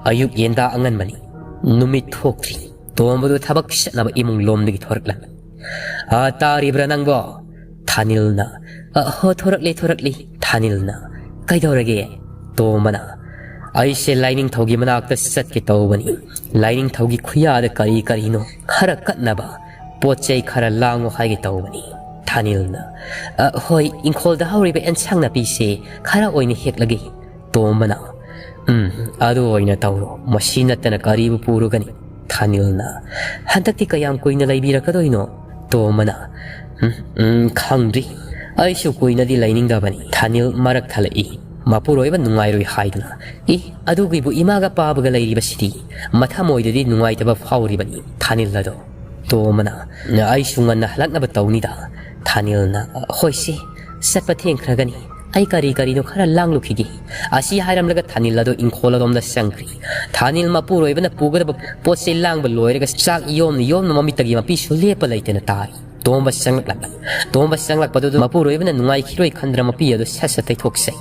ꯑꯌꯨꯛ ꯌꯦꯟꯗꯥ ꯑꯉꯟꯕꯅꯤ꯫ ꯅꯨꯃꯤꯠ ꯊꯣꯛꯇ꯭ꯔꯤ꯫ ꯇꯣꯝꯕꯗꯨ ꯊꯕꯛ ꯆꯠꯅꯕ ꯏꯃꯨꯡ ꯂꯣꯝꯗꯒꯤ ꯊꯣꯔꯛꯂꯝꯃꯤ꯫ "ꯑ, ꯇꯥꯔꯤꯕ꯭ꯔꯥ ꯅꯪꯕꯣ?" ꯊꯥꯅꯤꯜꯅ, "ꯑ, ꯍꯣ, ꯊꯣꯔꯛꯂꯤ, ꯊꯣꯔꯛꯂꯤ꯫" ꯊꯥꯅꯤꯜꯅ, "ꯀꯩꯗꯧꯔꯒꯦ?" ꯇꯣꯝꯕꯅ, "ꯑꯩꯁꯦ ꯂꯥꯏꯅꯤꯡꯊꯧꯒꯤ ꯃꯅꯥꯛꯇ ꯆꯠꯀꯦ ꯇꯧꯕꯅꯤ꯫ ꯂꯥꯏꯅꯤꯡꯊꯧꯒꯤ ꯈꯨꯌꯥꯗ ꯀꯔꯤ ꯀꯔꯤꯅꯣ ꯈꯔ ꯀꯠꯅꯕ ꯄꯣꯠ ꯆꯩ ꯈꯔ ꯂꯥꯡꯉꯨ ꯍꯥꯏꯒꯦ ꯇꯧꯕꯅꯤ꯫" ꯊꯥꯅꯤꯜꯅ, "ꯑ, ꯍꯣꯏ, ꯏꯪꯈꯣꯜꯗ ꯍꯧꯔꯤꯕ ꯑꯦꯟꯁꯥꯡ ꯅꯥꯄꯤꯁꯦ ꯈꯔ ꯑꯣꯏꯅ ꯍꯦꯛꯂꯒꯦ꯫" ꯇꯣꯝꯕꯅ, "ꯎꯝ, ꯑꯗꯨ ꯑꯣꯏꯅ ꯇꯧꯔꯣ꯫ ꯃꯁꯤ ꯅꯠꯇꯅ ꯀꯔꯤꯕꯨ ꯄꯨꯔꯨꯒꯅꯤ?" ꯊꯥꯅꯤꯜꯅ, "ꯍꯟꯗꯛꯇꯤ ꯀꯌꯥꯝ ꯀꯨꯏꯅ ꯂꯩꯕꯤꯔꯛꯀꯗꯣꯏꯅꯣ?" ꯇꯣꯝꯕꯅ, "ꯎꯝ, ꯎꯝ, ꯈꯪꯗ꯭ꯔꯤ꯫ ꯑꯩꯁꯨ ꯀꯨꯏꯅꯗꯤ ꯂꯩꯅꯤꯡꯗꯕꯅꯤ꯫" ꯊꯥꯅꯤꯜ ꯃꯔꯛ ꯊꯜꯂꯛꯏ꯫ ꯃꯄꯨꯔꯣꯏꯕ ꯅꯨꯡꯉꯥꯏꯔꯣꯏ ꯍꯥꯏꯗꯨꯅ, "ꯏ, ꯑꯗꯨꯒꯤꯕꯨ ꯏꯃꯥꯒ ꯄꯥꯕꯒ ꯂꯩꯔꯤꯕꯁꯤꯗꯤ ꯃꯊꯃꯣꯏꯗꯗꯤ ꯅꯨꯡꯉꯥꯏꯇꯕ ꯐꯥꯎꯔꯤꯕꯅꯤ ꯊꯥꯅꯤꯜ ꯑꯗꯣ꯫" ꯇꯣꯝꯕꯅ, "ꯑꯩꯁꯨ ꯉꯟꯅ ꯍꯜꯂꯛꯅꯕ ꯇꯧꯅꯤꯗ꯫" ꯊꯥꯅꯤꯜꯅ, "ꯍꯣꯏꯁꯦ, ꯆꯠꯄ ꯊꯦꯡꯈ꯭ꯔꯒꯅꯤ꯫ ꯑꯩ ꯀꯔꯤ ꯀꯔꯤꯅꯣ ꯈꯔ ꯂꯥꯡꯂꯨꯈꯤꯒꯦ꯫" ꯑꯁꯤ ꯍꯥꯏꯔꯝꯂꯒ ꯊꯥꯅꯤꯜ ꯑꯗꯣ ꯏꯪꯈꯣꯜ ꯑꯗꯣꯝꯗ ꯆꯪꯈ꯭ꯔꯤ꯫ ꯊꯥꯅꯤꯜ ꯃꯄꯨꯔꯣꯏꯕꯅ ꯄꯨꯒꯗꯕ ꯄꯣꯠ ꯆꯩ ꯂꯥꯡꯕ ꯂꯣꯏꯔꯒ ꯆꯥꯛ ꯌꯣꯝꯅ ꯌꯣꯝꯅ ꯃꯃꯤꯠꯇꯒꯤ ꯃꯄꯤꯁꯨ ꯂꯦꯞꯄ ꯂꯩꯇꯅ ꯇꯥꯔꯤ꯫ ꯇꯣꯝꯕ ꯆꯪꯂꯛꯂꯝꯃꯤ꯫ ꯇꯣꯝꯕ ꯆꯪꯂꯛꯄꯗꯨꯗ ꯃꯄꯨꯔꯣꯏꯕꯅ ꯅꯨꯡꯉꯥꯏꯈꯤꯔꯣꯏ ꯈꯟꯗꯨꯅ ꯃꯄꯤ ꯑꯗꯨ ꯁꯠ ꯁꯠ ꯇꯩꯊꯣꯛꯆꯩ꯫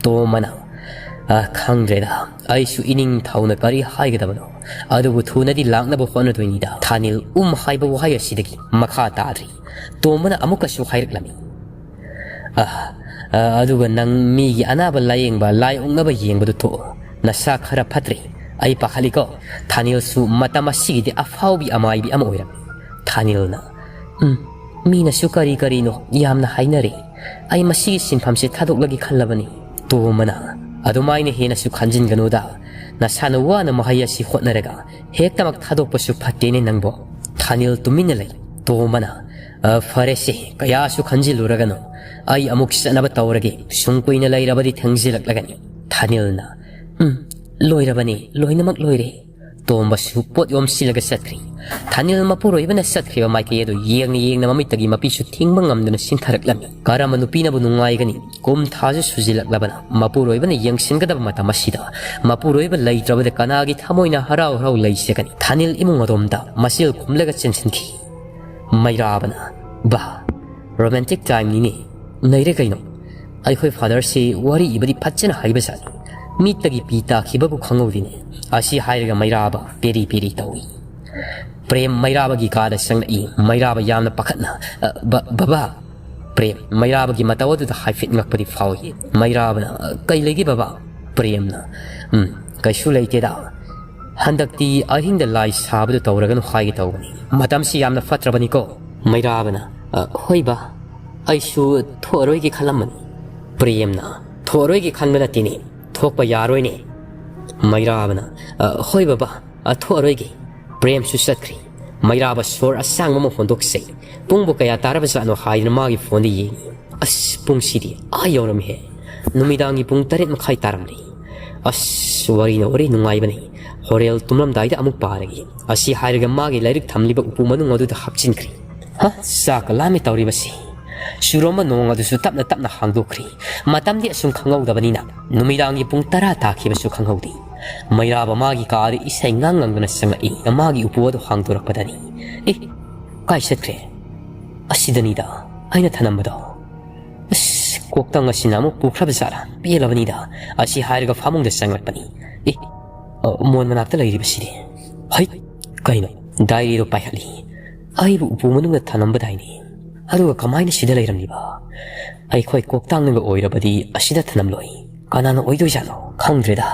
ꯇꯣꯝꯕꯅ, "ꯑ, ꯈꯪꯗ꯭ꯔꯦꯗ, ꯑꯩꯁꯨ ꯏꯅꯤꯡ ꯊꯧꯅ ꯀꯔꯤ ꯍꯥꯏꯒꯗꯕꯅꯣ꯫ ꯑꯗꯨꯕꯨ ꯊꯨꯅꯗꯤ ꯂꯥꯛꯅꯕ ꯍꯣꯠꯅꯗꯣꯏꯅꯤꯗ꯫" ꯊꯥꯅꯤꯜ ꯎꯝ ꯍꯥꯏꯕ ꯋꯥꯍꯩ ꯑꯁꯤꯗꯒꯤ ꯃꯈꯥ ꯇꯥꯗ꯭ꯔꯤ꯫ ꯇꯣꯝꯕꯅ ꯑꯃꯨꯛꯀꯁꯨ ꯍꯥꯏꯔꯛꯂꯝꯃꯤ꯫ "ꯑ, ꯑ, ꯑꯗꯨꯒ ꯅꯪ ꯃꯤꯒꯤ ꯑꯅꯥꯕ ꯂꯥꯌꯦꯡꯕ, ꯂꯥꯏ ꯑꯣꯛꯅꯕ ꯌꯦꯡꯕꯗꯨ ꯇꯣꯛꯑꯣ꯫ ꯅꯁꯥ ꯈꯔ ꯐꯠꯇ꯭ꯔꯤ꯫ ꯑꯩ ꯄꯥꯈꯠꯂꯤꯀꯣ꯫" ꯊꯥꯅꯤꯜꯁꯨ ꯃꯇꯝ ꯑꯁꯤꯒꯤꯗꯤ ꯑꯐꯥꯎꯕꯤ ꯑꯃꯥꯏꯕꯤ ꯑꯃ ꯑꯣꯏꯔꯝꯃꯤ꯫ ꯊꯥꯅꯤꯜꯅ, "ꯎꯝ, ꯃꯤꯅꯁꯨ ꯀꯔꯤ ꯀꯔꯤꯅꯣ ꯌꯥꯝꯅ ꯍꯥꯏꯅꯔꯦ꯫ ꯑꯩ ꯃꯁꯤꯒꯤ ꯁꯤꯟꯐꯝꯁꯦ ꯊꯥꯗꯣꯛꯂꯒꯦ ꯈꯜꯂꯕꯅꯤ꯫" ꯇꯣꯝꯕꯅ, "ꯑꯗꯨꯃꯥꯏꯅ ꯍꯦꯟꯅꯁꯨ ꯈꯟꯖꯤꯟꯒꯅꯨꯗ꯫ ꯅꯁꯥꯅ ꯋꯥꯅ ꯃꯍꯩ ꯑꯁꯤ ꯍꯣꯠꯅꯔꯒ ꯍꯦꯛꯇꯃꯛ ꯊꯥꯗꯣꯛꯄꯁꯨ ꯐꯠꯇꯦꯅꯦ ꯅꯪꯕꯣ꯫" ꯊꯥꯅꯤꯜ ꯇꯨꯃꯤꯟꯅ ꯂꯩ꯫ ꯇꯣꯝꯕꯅ, "ꯑ, ꯐꯔꯦꯁꯦ, ꯀꯌꯥꯁꯨ ꯈꯟꯖꯤꯜꯂꯨꯔꯒꯅꯨ꯫ ꯑꯩ ꯑꯃꯨꯛ ꯆꯠꯅꯕ ꯇꯧꯔꯒꯦ꯫ ꯁꯨꯝ ꯀꯨꯏꯅ ꯂꯩꯔꯕꯗꯤ ꯊꯦꯡꯖꯤꯜꯂꯛꯂꯒꯅꯤ꯫" ꯊꯥꯅꯤꯜꯅ, "ꯎꯝ, ꯂꯣꯏꯔꯕꯅꯤ, ꯂꯣꯏꯅꯃꯛ ꯂꯣꯏꯔꯦ꯫" ꯇꯣꯝꯕꯁꯨ ꯄꯣꯠ ꯌꯣꯝꯁꯤꯜꯂꯒ ꯆꯠꯈ꯭ꯔꯤ꯫ ꯊꯥꯅꯤꯜ ꯃꯄꯨꯔꯣꯏꯕꯅ ꯆꯠꯈ꯭ꯔꯤꯕ ꯃꯥꯏꯀꯩ ꯑꯗꯨ ꯌꯦꯡꯅ ꯌꯦꯡꯅ ꯃꯃꯤꯠꯇꯒꯤ ꯃꯄꯤꯁꯨ ꯊꯤꯡꯕ ꯉꯝꯗꯅ ꯆꯤꯡꯊꯔꯛꯂꯝꯃꯤ꯫ ꯀꯔꯝꯕ ꯅꯨꯄꯤꯅꯕꯨ ꯅꯨꯡꯉꯥꯏꯒꯅꯤ? ꯀꯨꯝ ꯊꯥꯁꯨ ꯁꯨꯖꯤꯜꯂꯛꯂꯕꯅ ꯃꯄꯨꯔꯣꯏꯕꯅ ꯌꯦꯡꯁꯤꯟꯒꯗꯕ ꯃꯇꯝ ꯑꯁꯤꯗ ꯃꯄꯨꯔꯣꯏꯕ ꯂꯩꯇ꯭ꯔꯕꯗ ꯀꯅꯥꯒꯤ ꯊꯃꯣꯏꯅ ꯍꯔꯥꯎ ꯍꯔꯥꯎ ꯂꯩꯖꯒꯅꯤ? ꯊꯥꯅꯤꯜ ꯏꯃꯨꯡ ꯑꯗꯣꯝꯗ ꯃꯆꯤꯜ ꯈꯨꯝꯂꯒ ꯆꯦꯟꯁꯤꯟꯈꯤ꯫ ꯃꯩꯔꯥꯕꯅ, "ꯕꯥ, ꯔꯣꯃꯥꯟꯇꯤꯛ ꯇꯥꯏꯝꯅꯤꯅꯦ꯫ ꯅꯩꯔꯦ ꯀꯩꯅꯣ꯫ ꯑꯩꯈꯣꯏ ꯐꯥꯗꯔꯁꯤ ꯋꯥꯔꯤ ꯏꯕꯗꯤ ꯐꯖꯅ ꯍꯩꯕꯖꯥꯠꯅꯤ꯫ ꯃꯤꯠꯇꯒꯤ ꯄꯤ ꯇꯥꯈꯤꯕꯕꯨ ꯈꯪꯍꯧꯗꯦꯅꯦ꯫" ꯑꯁꯤ ꯍꯥꯏꯔꯒ ꯃꯩꯔꯥꯕ ꯄꯦꯔꯤ ꯄꯦꯔꯤ ꯇꯧꯏ꯫ ꯄ꯭ꯔꯦꯝ ꯃꯩꯔꯥꯕꯒꯤ ꯀꯥꯗ ꯆꯪꯂꯛꯏ꯫ ꯃꯩꯔꯥꯕ ꯌꯥꯝꯅ ꯄꯥꯈꯠꯅ, "ꯑ, ꯕ-, ꯕꯕꯥ!" ꯄ꯭ꯔꯦꯝ ꯃꯩꯔꯥꯕꯒꯤ ꯃꯇꯧ ꯑꯗꯨꯗ ꯍꯥꯏꯐꯦꯠ ꯉꯛꯄꯗꯤ ꯐꯥꯎꯏ꯫ ꯃꯩꯔꯥꯕꯅ, "ꯑ, ꯀꯩ ꯂꯩꯒꯦ ꯕꯕꯥ?" ꯄ꯭ꯔꯦꯝꯅ, "ꯎꯝ, ꯀꯩꯁꯨ ꯂꯩꯇꯦꯗ꯫ ꯍꯟꯗꯛꯇꯤ ꯑꯍꯤꯡꯗ ꯂꯥꯏ ꯁꯥꯕꯗꯨ ꯇꯧꯔꯒꯅꯨ ꯍꯥꯏꯒꯦ ꯇꯧꯕꯅꯤ꯫ ꯃꯇꯝꯁꯤ ꯌꯥꯝꯅ ꯐꯠꯇ꯭ꯔꯕꯅꯤꯀꯣ꯫" ꯃꯩꯔꯥꯕꯅ, "ꯑ, ꯍꯣꯏ ꯕꯥ, ꯑꯩꯁꯨ ꯊꯣꯛꯑꯔꯣꯏꯒꯦ ꯈꯜꯂꯝꯕꯅꯤ꯫" ꯄ꯭ꯔꯦꯝꯅ, "ꯊꯣꯛꯑꯔꯣꯏꯒꯦ ꯈꯟꯕ ꯅꯠꯇꯦꯅꯦ, ꯊꯣꯛꯄ ꯌꯥꯔꯣꯏꯅꯦ꯫" ꯃꯩꯔꯥꯕꯅ, "ꯑ, ꯍꯣꯏ ꯕꯕꯥ, ꯑ, ꯊꯣꯛꯑꯔꯣꯏꯒꯦ꯫" ꯄ꯭ꯔꯦꯝꯁꯨ ꯆꯠꯈ꯭ꯔꯤ꯫ ꯃꯩꯔꯥꯕ ꯁꯣꯔ ꯑꯁꯥꯡꯕ ꯑꯃ ꯍꯣꯟꯗꯣꯛꯆꯩ꯫ ꯄꯨꯡꯕꯨ ꯀꯌꯥ ꯇꯥꯔꯕꯖꯥꯠꯅꯣ ꯍꯥꯏꯗꯨꯅ ꯃꯥꯒꯤ ꯐꯣꯟꯗ ꯌꯦꯡꯉꯤ꯫ "ꯑꯁ, ꯄꯨꯡꯁꯤꯗꯤ ꯑꯥ ꯌꯧꯔꯝꯃꯤꯍꯦ꯫ ꯅꯨꯃꯤꯗꯥꯡꯒꯤ ꯄꯨꯡ ꯇꯔꯦꯠ ꯃꯈꯥꯏ ꯇꯥꯔꯝꯂꯤ꯫ "ꯑꯁ, ꯋꯥꯔꯤꯅ ꯋꯥꯔꯤ ꯅꯨꯡꯉꯥꯏꯕꯅꯤ꯫ ꯍꯣꯔꯦꯟ ꯇꯨꯝꯂꯝꯗꯥꯏꯗ ꯑꯃꯨꯛ ꯄꯥꯔꯒꯦ"꯫ ꯑꯁꯤ ꯍꯥꯏꯔꯒ ꯃꯥꯒꯤ ꯂꯥꯏꯔꯤꯛ ꯊꯝꯂꯤꯕ ꯎꯄꯨ ꯃꯅꯨꯡ ꯑꯗꯨꯗ ꯍꯥꯞꯆꯤꯟꯈ꯭ꯔꯦ꯫ ꯍ, ꯆꯥꯛꯀ ꯂꯥꯝꯃꯦ ꯇꯧꯔꯤꯕꯁꯤ꯫ ꯆꯨꯔꯝꯕ ꯅꯣꯡ ꯑꯗꯨꯁꯨ ꯇꯞꯅ ꯇꯞꯅ ꯍꯥꯡꯗꯣꯛꯈ꯭ꯔꯦ꯫ ꯃꯇꯝꯗꯤ ꯑꯁꯨꯝ ꯈꯪꯍꯧꯗꯕꯅꯤꯅ ꯅꯨꯃꯤꯗꯥꯡꯒꯤ ꯄꯨꯡ ꯇꯔꯥ ꯇꯥꯈꯤꯕꯁꯨ ꯈꯪꯍꯧꯗꯦ꯫ ꯃꯩꯔꯥꯕ ꯃꯥꯒꯤ ꯀꯥꯗ ꯏꯁꯩ ꯉꯥꯡ ꯉꯪꯗꯨꯅ ꯆꯪꯂꯛꯏ꯫ ꯃꯥꯒꯤ ꯎꯄꯨ ꯑꯗꯨ ꯍꯥꯡꯗꯣꯔꯛꯄꯗꯅꯤ꯫ "ꯑꯦ, ꯀꯥꯏ ꯆꯠꯈ꯭ꯔꯦ? ꯑꯁꯤꯗꯅꯤꯗ ꯑꯩꯅ ꯊꯅꯝꯕꯗꯣ꯫ ꯑꯁ, ꯀꯣꯛꯇꯪ ꯑꯁꯤꯅ ꯑꯃꯨꯛ ꯄꯨꯈ꯭ꯔꯕ ꯖꯥꯠꯂꯥ? ꯄꯦꯜꯂꯕꯅꯤꯗ"꯫ ꯑꯁꯤ ꯍꯥꯏꯔꯒ ꯐꯃꯨꯡꯗ ꯆꯪꯂꯛꯄꯅꯤ꯫ "ꯑꯦ, ꯑ, ꯃꯣꯟ ꯃꯅꯥꯛꯇ ꯂꯩꯔꯤꯕꯁꯤꯗꯤ꯫ ꯍꯩꯠ, ꯀꯩꯅꯣ? ꯗꯥꯏꯔꯤꯗꯣ ꯄꯥꯏꯈꯠꯂꯤ꯫ ꯑꯩꯕꯨ ꯎꯄꯨ ꯃꯅꯨꯡꯗ ꯊꯅꯝꯕꯗꯥꯏꯅꯦ꯫ ꯑꯗꯨꯒ ꯀꯃꯥꯏꯅ ꯁꯤꯗ ꯂꯩꯔꯝꯂꯤꯕ? ꯑꯩꯈꯣꯏ ꯀꯣꯛꯇꯥꯡꯅꯒ ꯑꯣꯏꯔꯕꯗꯤ ꯑꯁꯤꯗ ꯊꯅꯝꯂꯣꯏ꯫ ꯀꯅꯥꯅ ꯑꯣꯏꯗꯣꯏꯖꯥꯠꯅꯣ? ꯈꯪꯗ꯭ꯔꯦꯗ꯫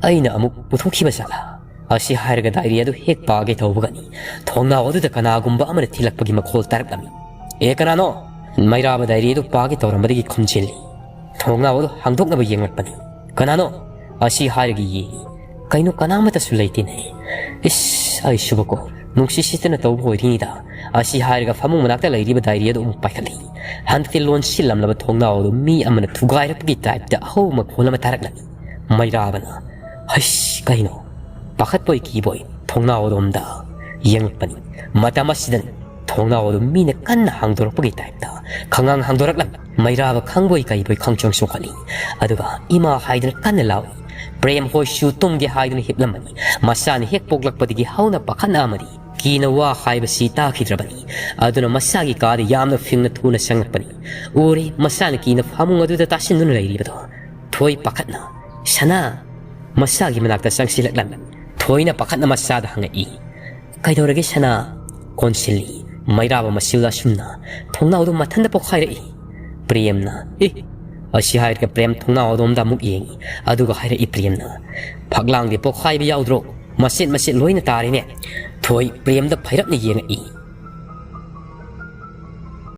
ꯑꯩꯅ ꯑꯃꯨꯛ ꯄꯨꯊꯣꯛꯈꯤꯕ ꯖꯥꯠꯂꯥ?" ꯑꯁꯤ ꯍꯥꯏꯔꯒ ꯗꯥꯏꯔꯤ ꯑꯗꯨ ꯍꯦꯛ ꯄꯥꯒꯦ ꯇꯧꯕꯒꯅꯤ, ꯊꯣꯡꯅꯥꯎ ꯑꯗꯨꯗ ꯀꯅꯥꯒꯨꯝꯕ ꯑꯃꯅ ꯊꯤꯜꯂꯛꯄꯒꯤ ꯃꯈꯣꯜ ꯇꯥꯔꯛꯂꯝꯃꯤ꯫ "ꯑꯦ, ꯀꯅꯥꯅꯣ?" ꯃꯩꯔꯥꯕ ꯗꯥꯏꯔꯤ ꯑꯗꯨ ꯄꯥꯒꯦ ꯇꯧꯔꯝꯕꯗꯒꯤ ꯈꯨꯝꯖꯤꯜꯂꯤ꯫ ꯊꯣꯡꯅꯥꯎ ꯑꯗꯨ ꯍꯥꯡꯗꯣꯛꯅꯕ ꯌꯦꯡꯂꯛꯄꯅꯤ꯫ "ꯀꯅꯥꯅꯣ?" ꯑꯁꯤ ꯍꯥꯏꯔꯒ ꯌꯦꯡꯉꯤ꯫ ꯀꯩꯅꯣ, ꯀꯅꯥꯃꯠꯇꯁꯨ ꯂꯩꯇꯦꯅꯦ꯫ "ꯏꯁ, ꯑꯩꯁꯨꯕꯀꯣ, ꯅꯨꯡꯁꯤꯠ ꯁꯤꯠꯇꯅ ꯇꯧꯕ ꯑꯣꯏꯔꯤꯅꯤꯗ"꯫ ꯑꯁꯤ ꯍꯥꯏꯔꯒ ꯐꯃꯨꯡ ꯃꯅꯥꯛꯇ ꯂꯩꯔꯤꯕ ꯗꯥꯏꯔꯤ ꯑꯗꯨ ꯑꯃꯨꯛ ꯄꯥꯏꯈꯠꯂꯤ꯫ ꯍꯟꯗꯛꯇꯤ ꯂꯣꯟꯁꯤꯜꯂꯝꯂꯕ ꯊꯣꯡꯅꯥꯎ ꯑꯗꯨ ꯃꯤ ꯑꯃꯅ ꯊꯨꯒꯥꯏꯔꯛꯄꯒꯤ ꯇꯥꯏꯞꯇ ꯑꯍꯧꯕ ꯃꯈꯣꯜ ꯑꯃ ꯇꯥꯔꯛꯂꯝꯃꯤ꯫ ꯃꯩꯔꯥꯕꯅ, "ꯍꯩꯁ, ꯀꯩꯅꯣ?" ꯄꯥꯈꯠꯄꯣꯏ ꯀꯤꯕꯣꯏ ꯊꯣꯡꯅꯥꯎ ꯑꯗꯣꯝꯗ ꯌꯦꯡꯂꯛꯄꯅꯤ꯫ ꯃꯇꯝ ꯑꯁꯤꯗꯅꯤ ꯊꯣꯡꯅꯥꯎ ꯑꯗꯨ ꯃꯤꯅ ꯀꯟꯅ ꯍꯥꯡꯗꯣꯔꯛꯄꯒꯤ ꯇꯥꯏꯞꯇ ꯈꯪꯉꯥꯡ ꯍꯥꯡꯗꯣꯔꯛꯂꯝꯃꯤ꯫ ꯃꯩꯔꯥꯕ ꯈꯪꯕꯣꯏ ꯀꯩꯕꯣꯏ ꯈꯪꯆꯣꯡ ꯆꯣꯡꯈꯠꯂꯤ꯫ ꯑꯗꯨꯒ ꯏꯃꯥ ꯍꯥꯏꯗꯨꯅ ꯀꯟꯅ ꯂꯥꯎꯏ꯫ ꯄ꯭ꯔꯦꯝ ꯍꯣꯏꯁꯨ ꯇꯨꯝꯒꯦ ꯍꯥꯏꯗꯨꯅ ꯍꯤꯞꯂꯝꯃꯅꯤ꯫ ꯃꯆꯥꯅ ꯍꯦꯛ ꯄꯣꯛꯂꯛꯄꯗꯒꯤ ꯍꯧꯅ ꯄꯥꯈꯠꯅ ꯑꯃꯗꯤ ꯀꯤꯅ ꯋꯥ ꯍꯥꯏꯕꯁꯤ ꯇꯥꯈꯤꯗ꯭ꯔꯕꯅꯤ꯫ ꯑꯗꯨꯅ ꯃꯆꯥꯒꯤ ꯀꯥꯗ ꯌꯥꯝꯅ ꯐꯤꯡꯅ ꯊꯨꯅ ꯆꯪꯂꯛꯄꯅꯤ꯫ ꯎꯔꯦ, ꯃꯆꯥꯅ ꯀꯤꯅ ꯐꯃꯨꯡ ꯑꯗꯨꯗ ꯇꯥꯁꯤꯟꯗꯨꯅ ꯂꯩꯔꯤꯕꯗꯣ꯫ ꯊꯣꯏ ꯄꯥꯈꯠꯅ, "ꯁꯅꯥ!" ꯃꯆꯥꯒꯤ ꯃꯅꯥꯛꯇ ꯆꯪꯁꯤꯜꯂꯛꯂꯝꯃꯤ꯫ ꯊꯣꯏꯅ ꯄꯥꯈꯠꯅ ꯃꯆꯥꯗ ꯍꯪꯉꯛꯏ, "ꯀꯩꯗꯧꯔꯒꯦ ꯁꯅꯥ?" ꯀꯣꯟꯁꯤꯜꯂꯤ꯫ ꯃꯩꯔꯥꯕ ꯃꯆꯤꯜ ꯑꯁꯨꯝꯅ ꯊꯣꯡꯅꯥꯎꯗꯨ ꯃꯊꯟꯇ ꯄꯣꯛꯈꯥꯏꯔꯛꯏ꯫ ꯄ꯭ꯔꯦꯝꯅ, "ꯑꯦ!" ꯑꯁꯤ ꯍꯥꯏꯔꯒ ꯄ꯭ꯔꯦꯝ ꯊꯣꯡꯅꯥꯎ ꯑꯗꯣꯝꯗ ꯑꯃꯨꯛ ꯌꯦꯡꯉꯤ꯫ ꯑꯗꯨꯒ ꯍꯥꯏꯔꯛꯏ ꯄ꯭ꯔꯦꯝꯅ, "ꯐꯛꯂꯥꯡꯗꯤ ꯄꯣꯛꯈꯥꯏꯕ ꯌꯥꯎꯗ꯭ꯔꯣ? ꯃꯆꯦꯠ ꯃꯆꯦꯠ ꯂꯣꯏꯅ ꯇꯥꯔꯦꯅꯦ"꯫ ꯊꯣꯏ ꯄ꯭ꯔꯦꯝꯗ ꯐꯩꯔꯞꯅ ꯌꯦꯡꯉꯛꯏ꯫